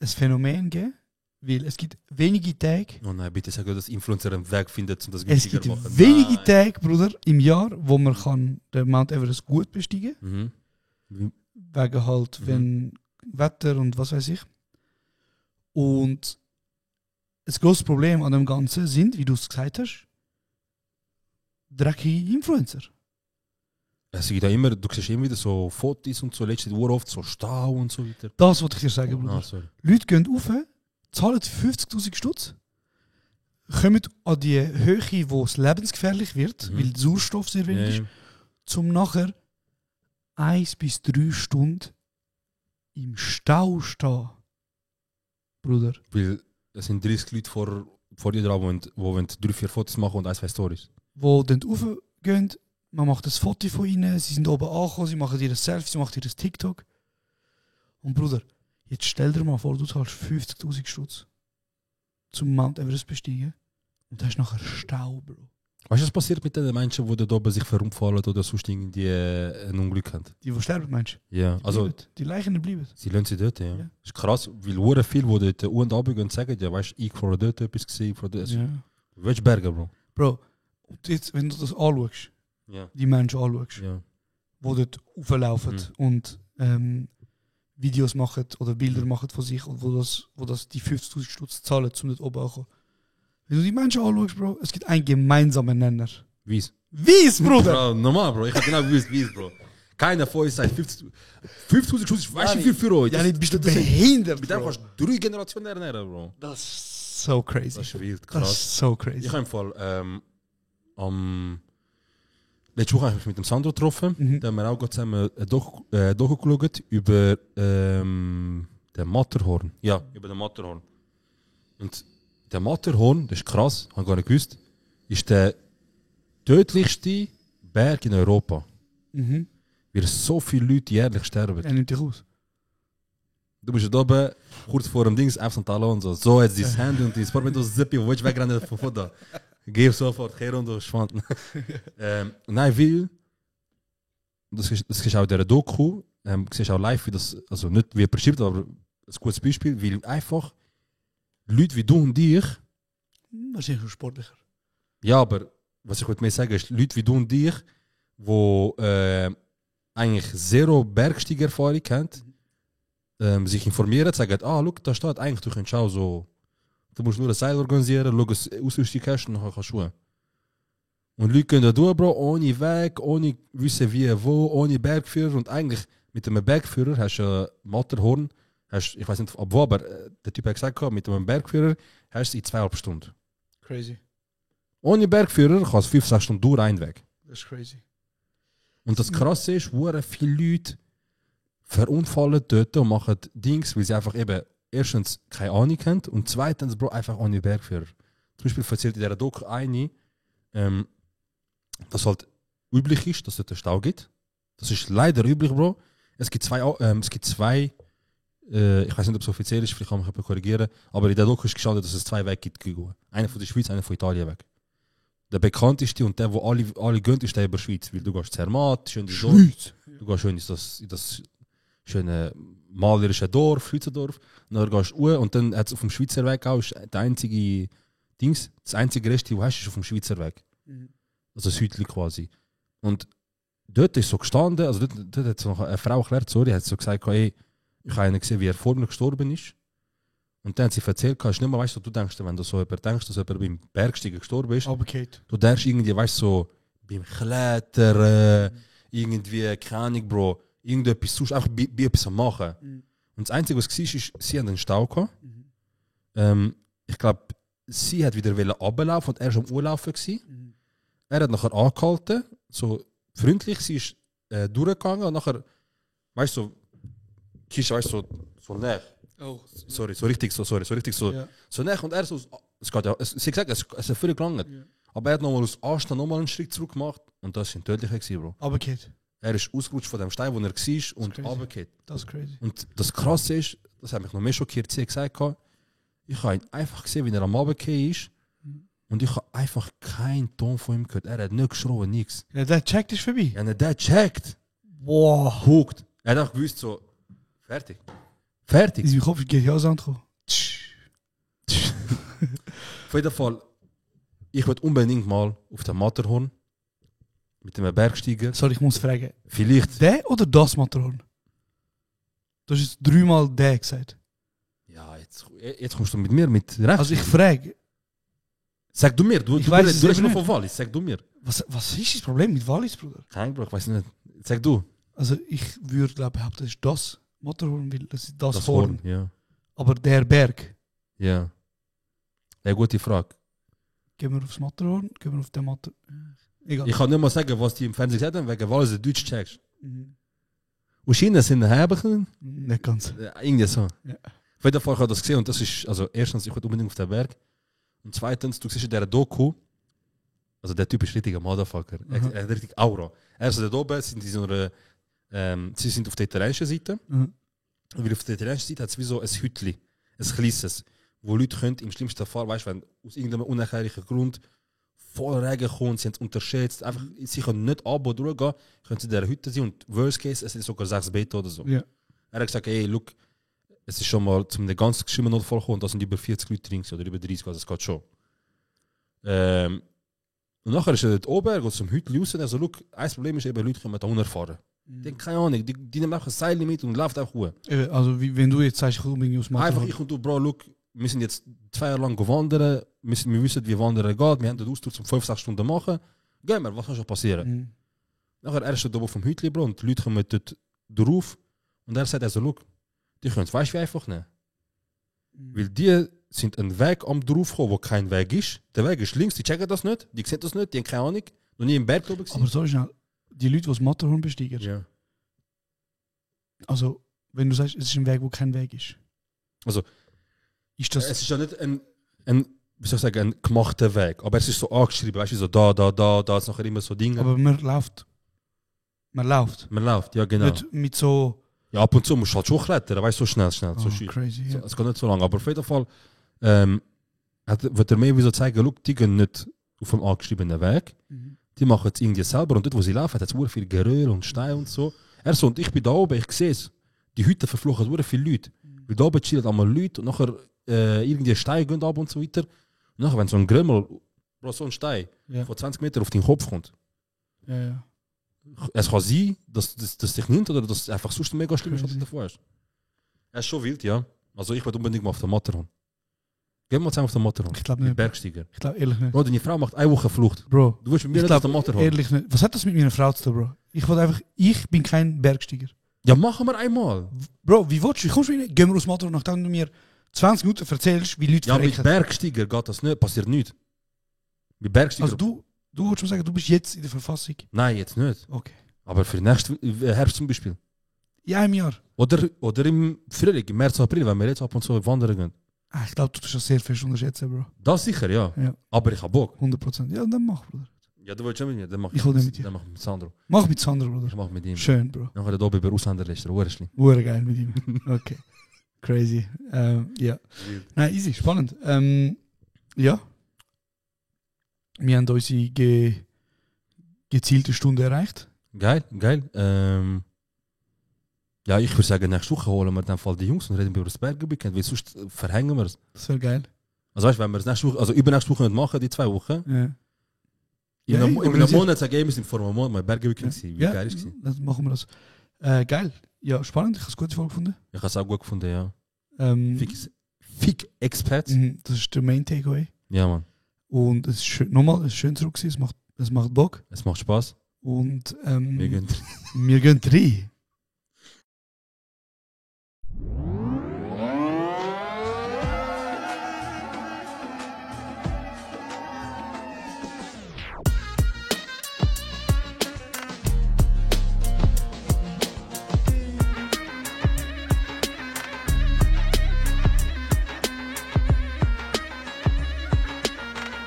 S8: Phänomen gegeben, weil es gibt wenige Tage,
S9: Oh nein, bitte sag, dass Influencer einen Weg findet, um das
S8: es
S9: günstiger
S8: gibt
S9: zu machen.
S8: wenige
S9: Nein.
S8: Tage, Bruder, im Jahr, wo man kann den Mount Everest gut besteigen
S9: Mhm. Wie-
S8: wegen halt, wenn Wetter und was weiß ich. Und das große Problem an dem Ganzen sind, wie du es gesagt hast, dreckige Influencer.
S9: Es gibt ja immer, du siehst immer wieder so Fotos und so, letztes Jahr oft so Stau und so weiter.
S8: Das wollte ich dir sagen, Bruder.
S9: Ah, sorry.
S8: Leute gehen rauf, zahlen 50.000 Stutz, kommen an die Höhe, wo es lebensgefährlich wird, weil der Sauerstoff sehr wenig
S9: Ja,
S8: ist, zum nachher 1 bis 3 Stunden im Stau stehen. Bruder.
S9: weil es sind 30 Leute vor dir dran, die 3-4 Fotos machen und 1-2 Stories.
S8: Wo dann raufgehen, man macht ein Foto von ihnen, sie sind oben angekommen, sie machen ihr ein Selfie, sie machen ihr ein TikTok. Und Bruder, jetzt stell dir mal vor, du zahlst 50.000 Stutz zum Mount Everest besteigen und hast nachher Stau, Bro.
S9: Weißt du, was passiert mit den Menschen, die da oben sich verunfallen oder sonst irgendwie ein Unglück haben?
S8: Die sterben, meinst du?
S9: Ja, also
S8: Die Leichen bleiben.
S9: sie lassen sie dort, ja.
S8: Ja.
S9: Das ist krass, weil sehr viele, die dort und runtergehen, sagen, ja, weißt du, ich habe dort etwas gesehen, ich habe dort.
S8: Ja.
S9: Du willst Berge, Bro.
S8: Bro, und jetzt, wenn du das anschaust,
S9: Ja.
S8: die Menschen anschaust,
S9: Ja.
S8: die dort rauflaufen und Videos machen oder Bilder machen von sich und wo das die 50.000 Stutz zahlen, um dort oben anzukommen. Wenn du die Menschen anschaust, Bro, es gibt einen gemeinsamen Nenner.
S9: Weiss.
S8: Weiss, Bruder!
S9: Bro, normal, Bro. Ich habe genau gewusst, weiss, Bro. Keiner von uns sagt 50.000 Schuss, weißt du wie viel für euch?
S8: Ja, nicht bist du
S9: das sind-
S8: behindert,
S9: Mit dem
S8: Bro.
S9: kannst du 3 Generationen ernähren, Bro.
S8: Das ist so crazy.
S9: Das ist wild,
S8: Das
S9: krass.
S8: ist so crazy.
S9: Ich habe im Fall letzte Woche habe ich mich mit dem Sandro getroffen. Da haben wir auch gerade zusammen ein Doku geschaut über den Matterhorn. Ja, über den Matterhorn. Und der Matterhorn, das ist krass, habe ich gar nicht gewusst, ist der tödlichste Berg in Europa. Weil so viele Leute jährlich sterben.
S8: Er nimmt dich aus.
S9: Du bist da oben, kurz vor dem Dings, auf und und so. So jetzt dein Handy und dein Sport, wenn du Zippi, wo ich wegrennen von Foto. Geh sofort, kehr und du schwand. Nein, weil, das ist auch der Doku, siehst auch live, wie das, also nicht wie beschreibt, aber ein gutes Beispiel, weil einfach Leute wie du und ich,
S8: Wahrscheinlich ein sportlicher.
S9: ja, aber was ich heute mehr sagen ist, Leute wie du und ich, wo eigentlich zero Bergsteigerfahrung haben, sich informieren, sagen, schau, da steht eigentlich, du kannst auch so, du musst nur ein Seil organisieren, schau, dass du Ausrüstung hast und dann kannst du schauen. Und Leute können da durch, Bro, ohne Weg, ohne wissen wie, wo, ohne Bergführer und eigentlich mit einem Bergführer hast du Matterhorn, ich weiß nicht ab wo, aber der Typ hat gesagt, mit einem Bergführer hast du in 2,5 Stunden.
S8: Crazy.
S9: Ohne Bergführer kannst du 5-6 Stunden durch einen Weg.
S8: Das ist crazy.
S9: Und das Krasse ist, wo viele Leute verunfallen dort und machen Dings, weil sie einfach eben erstens keine Ahnung haben und zweitens, Bro, einfach ohne Bergführer. Zum Beispiel erzählt in dieser Doku eine, dass halt üblich ist, dass es dort einen Stau gibt. Das ist leider üblich, Bro. Es gibt zwei, ich weiß nicht, ob es offiziell ist, vielleicht kann man mich korrigieren, aber in der Doku ist gestanden, dass es 2 Wege gibt. Einer von der Schweiz, einer von Italien weg. Der bekannteste und der, wo alle gehen, ist der über die Schweiz. Weil du gehst Zermatt, schön ins Dorf, du gehst schön in das schöne malerische Dorf, Schweizerdorf, und dann gehst du und dann hat es auf dem Schweizer Weg auch, ist der einzige Dings, das einzige Rest, das du hast, ist auf dem Schweizer Weg. Also südlich quasi. Und dort ist so gestanden, also dort hat so eine Frau erklärt, sorry, hat so gesagt, hey, ich habe einen gesehen, wie er vor mir gestorben ist. Und dann hat sie erzählt, ist nicht mehr, weißt du denkst, wenn du so jemand denkst, dass jemand beim Bergsteigen gestorben ist, du denkst irgendwie, weißt du, so beim Klettern, irgendwie, keine Ahnung, Bro, irgendetwas sonst, einfach bei etwas am machen. Und das Einzige, was war, ist, sie hat einen Stau gehabt. Ich glaube, sie hat wieder runterlaufen und er war am Urlaufen gewesen. Er hat nachher angehalten, so freundlich, sie ist durchgegangen und nachher, weißt du, Kisha, weißt du, so näher.
S8: Oh.
S9: So richtig so.
S8: Ja.
S9: So näher und er so, es geht ja, sie gesagt, es hat völlig gelangt. Ja. Aber er hat nochmal aus Anstand nochmal einen Schritt zurück gemacht und das war tödlich gewesen, Bro.
S8: Aber geht.
S9: Er ist ausgerutscht von dem Stein, wo er war und runtergefallen.
S8: Das ist crazy.
S9: Und das Krasse ist, das hat mich noch mehr schockiert, sie hat gesagt, ich habe ihn einfach gesehen, wie er am runtergefallen ist und ich habe einfach keinen Ton von ihm gehört. Er hat nicht geschrien, nichts.
S8: Ja, der checkt ist vorbei.
S9: Ja, der checkt.
S8: Wow.
S9: Huckt. Er hat auch gewusst, so, fertig.
S8: In meinem Kopf geht ja auch angekommen.
S9: Auf jeden Fall, ich will unbedingt mal auf den Matterhorn mit einem Bergsteiger.
S8: Sorry, ich muss fragen.
S9: Vielleicht.
S8: Der oder das Matterhorn? Du hast jetzt 3-mal der gesagt.
S9: Ja, jetzt kommst du mit mir mit recht.
S8: Also ich frage.
S9: Sag du mir, du redest noch von Wallis, sag du mir.
S8: Was ist das Problem mit Wallis, Bruder?
S9: Kein Bruder, ich weiß nicht. Sag du.
S8: Also ich würde glaube behaupten, das ist das Matterhorn, weil das ist das
S9: Horn. Ja.
S8: Aber der Berg.
S9: Ja. Ja, gute Frage.
S8: Gehen wir aufs Matterhorn, gehen wir auf den Matterhorn. Egal.
S9: Ich kann nicht mal sagen, was die im Fernsehen gesagt haben, wegen Wallis du Deutsch checkst. Und China sind Herbergen?
S8: Nicht ganz.
S9: Ja, irgendwie so.
S8: Ja.
S9: Auf jeden Fall habe ich das gesehen und das ist, also erstens, ich will unbedingt auf den Berg. Und zweitens, du siehst in dieser Doku, also der Typ ist richtiger Motherfucker. Er hat richtig Aura. Also da oben sind die so eine, sie sind auf der italienischen Seite. Und weil auf der italienischen Seite hat es wie so ein Hütli, ein kleines, wo Leute können im schlimmsten Fall, weißt du, wenn aus irgendeinem unerklärlichen Grund voll Regen kommt, sie haben es unterschätzt, einfach, sie können nicht ab und durchgehen, können sie in dieser Hütte sein und worst case, es sind sogar 6 Betten oder so.
S8: Ja.
S9: Er hat gesagt, hey, look, es ist schon mal zum ganz schlimmen Notfall gekommen, da sind über 40 Leute drin oder über 30, also es geht schon. Und nachher ist er dort oben, er geht zum Hütli raus und er so, look, ein Problem ist eben, Leute können da unerfahren. Die haben keine Ahnung, die nehmen einfach ein Seil mit und laufen einfach hoch.
S8: Also wenn du jetzt sagst, ich will mich aus Matterhorn.
S9: Einfach ich und du, Bro, look, wir sind jetzt 2 Jahre lang gewandert, wir wissen, wie Wandern geht, wir haben den Ausdruck zum 5-6 Stunden machen. Gehen wir, was kann schon passieren? Nachher er ist dort oben vom Hütli, Bro, und die Leute kommen dort drauf und er sagt also, look, die können es, weißt du, wie einfach nehmen. Weil die sind einen Weg am draufkommen, wo kein Weg ist. Der Weg ist links, die checken das nicht, die sehen das nicht, die haben keine Ahnung, noch nie im Berg oben gewesen.
S8: Aber so schnell, die Leute, die das Matterhorn besteigen,
S9: Ja.
S8: also wenn du sagst, es ist ein Weg, wo kein Weg ist.
S9: Also,
S8: ist das...
S9: es ist ja nicht ein wie soll ich sagen, ein gemachter Weg, aber es ist so angeschrieben, weißt du, so da ist nachher immer so Dinge.
S8: Aber man läuft. Man läuft,
S9: ja genau.
S8: Nicht mit so...
S9: Ja, ab und zu musst du halt schon klettern, weißt du, so schnell, so schön.
S8: Crazy, ja.
S9: So, es geht nicht so lange, aber auf jeden Fall wird er mir wie so zeigen, look, die gehen nicht auf dem angeschriebenen Weg, die machen es irgendwie selber und dort, wo sie laufen, hat es sehr viel Geröll und Stein und so. Er so, und ich bin da oben, ich sehe es, die Hütte verfluchen sehr viele Leute, weil da oben chillen einmal Leute und nachher irgendwie Steine gehen ab und so weiter. Und nachher, wenn so ein Grümmel, so ein Stein von 20 Metern auf den Kopf kommt,
S8: Ja.
S9: es kann sein, dass das dich nimmt oder dass es einfach sonst mega schlimm ist, was du davor hast. Es ist schon wild, ja. Also ich will unbedingt mal auf den Matterhorn. Gehen wir mal zusammen auf den Matterhorn.
S8: Ich glaube
S9: mit
S8: nicht.
S9: Bergsteiger.
S8: Ich glaube ehrlich nicht.
S9: Bro, deine Frau macht 1 Woche Flucht.
S8: Bro,
S9: Du willst mit mir
S8: ich
S9: nicht auf
S8: glaube
S9: den Matterhorn.
S8: ehrlich nicht. Was hat das mit meiner Frau zu tun, Bro? Ich bin kein Bergsteiger.
S9: Ja, machen wir einmal.
S8: Bro, wie willst du? Wie kommst du rein? Gehen wir aus dem Auto, nachdem du mir 20 Minuten erzählst, wie Leute
S9: Ja, mit
S8: verrecken.
S9: Bergsteiger geht das nicht, passiert nichts. Mit Bergsteiger...
S8: Also du wolltest mir sagen, du bist jetzt in der Verfassung.
S9: Nein, jetzt nicht.
S8: Okay.
S9: Aber für den nächsten Herbst zum Beispiel.
S8: In einem Jahr.
S9: Oder im Frühling, im März, April, wenn wir jetzt ab und zu wandern gehen.
S8: Ah, ich glaube, du tust das sehr fest unterschätzen, Bro.
S9: Das sicher, ja.
S8: Ja.
S9: Aber ich hab Bock.
S8: 100%. Ja, dann mach, Bruder.
S9: Ja, du willst schon mit mir, dann mach
S8: Ich will nicht mit dir.
S9: Dann mach ich mit Sandro.
S8: Mach mit Sandro,
S9: Ich
S8: Bruder.
S9: mach mit ihm.
S8: Schön, Bro.
S9: Dann kann er da bei Ausländerliste, Urschli.
S8: Ure geil mit ihm. Okay. Crazy. Ja. Nein, easy, spannend. Ja. Wir haben unsere gezielte Stunde erreicht.
S9: Geil, geil. Ja, ich würde sagen, nächste Woche holen wir dann Fall die Jungs und reden über das Berggebiet, weil sonst verhängen wir es.
S8: Das wäre geil.
S9: Also weißt du, wenn wir es nächste Woche, also übernächste Woche nicht machen, die 2 Wochen,
S8: Ja.
S9: in einem
S8: organisiert.
S9: Monat sagen wir, wir sind vor einem Monat mal Berggebiet gewesen. Wie
S8: Ja,
S9: geil ist es?
S8: dann machen wir das. Geil. Ja, spannend. Ich habe es gute Folge gefunden.
S9: Ich habe es auch gut gefunden, ja. Fick Expats.
S8: Das ist der Main Takeaway.
S9: Ja, Mann.
S8: Und es ist schön, nochmal, es ist schön zurück gewesen. Es macht Bock.
S9: Es macht Spaß.
S8: Und
S9: Wir gehen.
S8: wir gehen rein.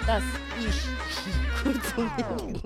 S10: Das ist kurz und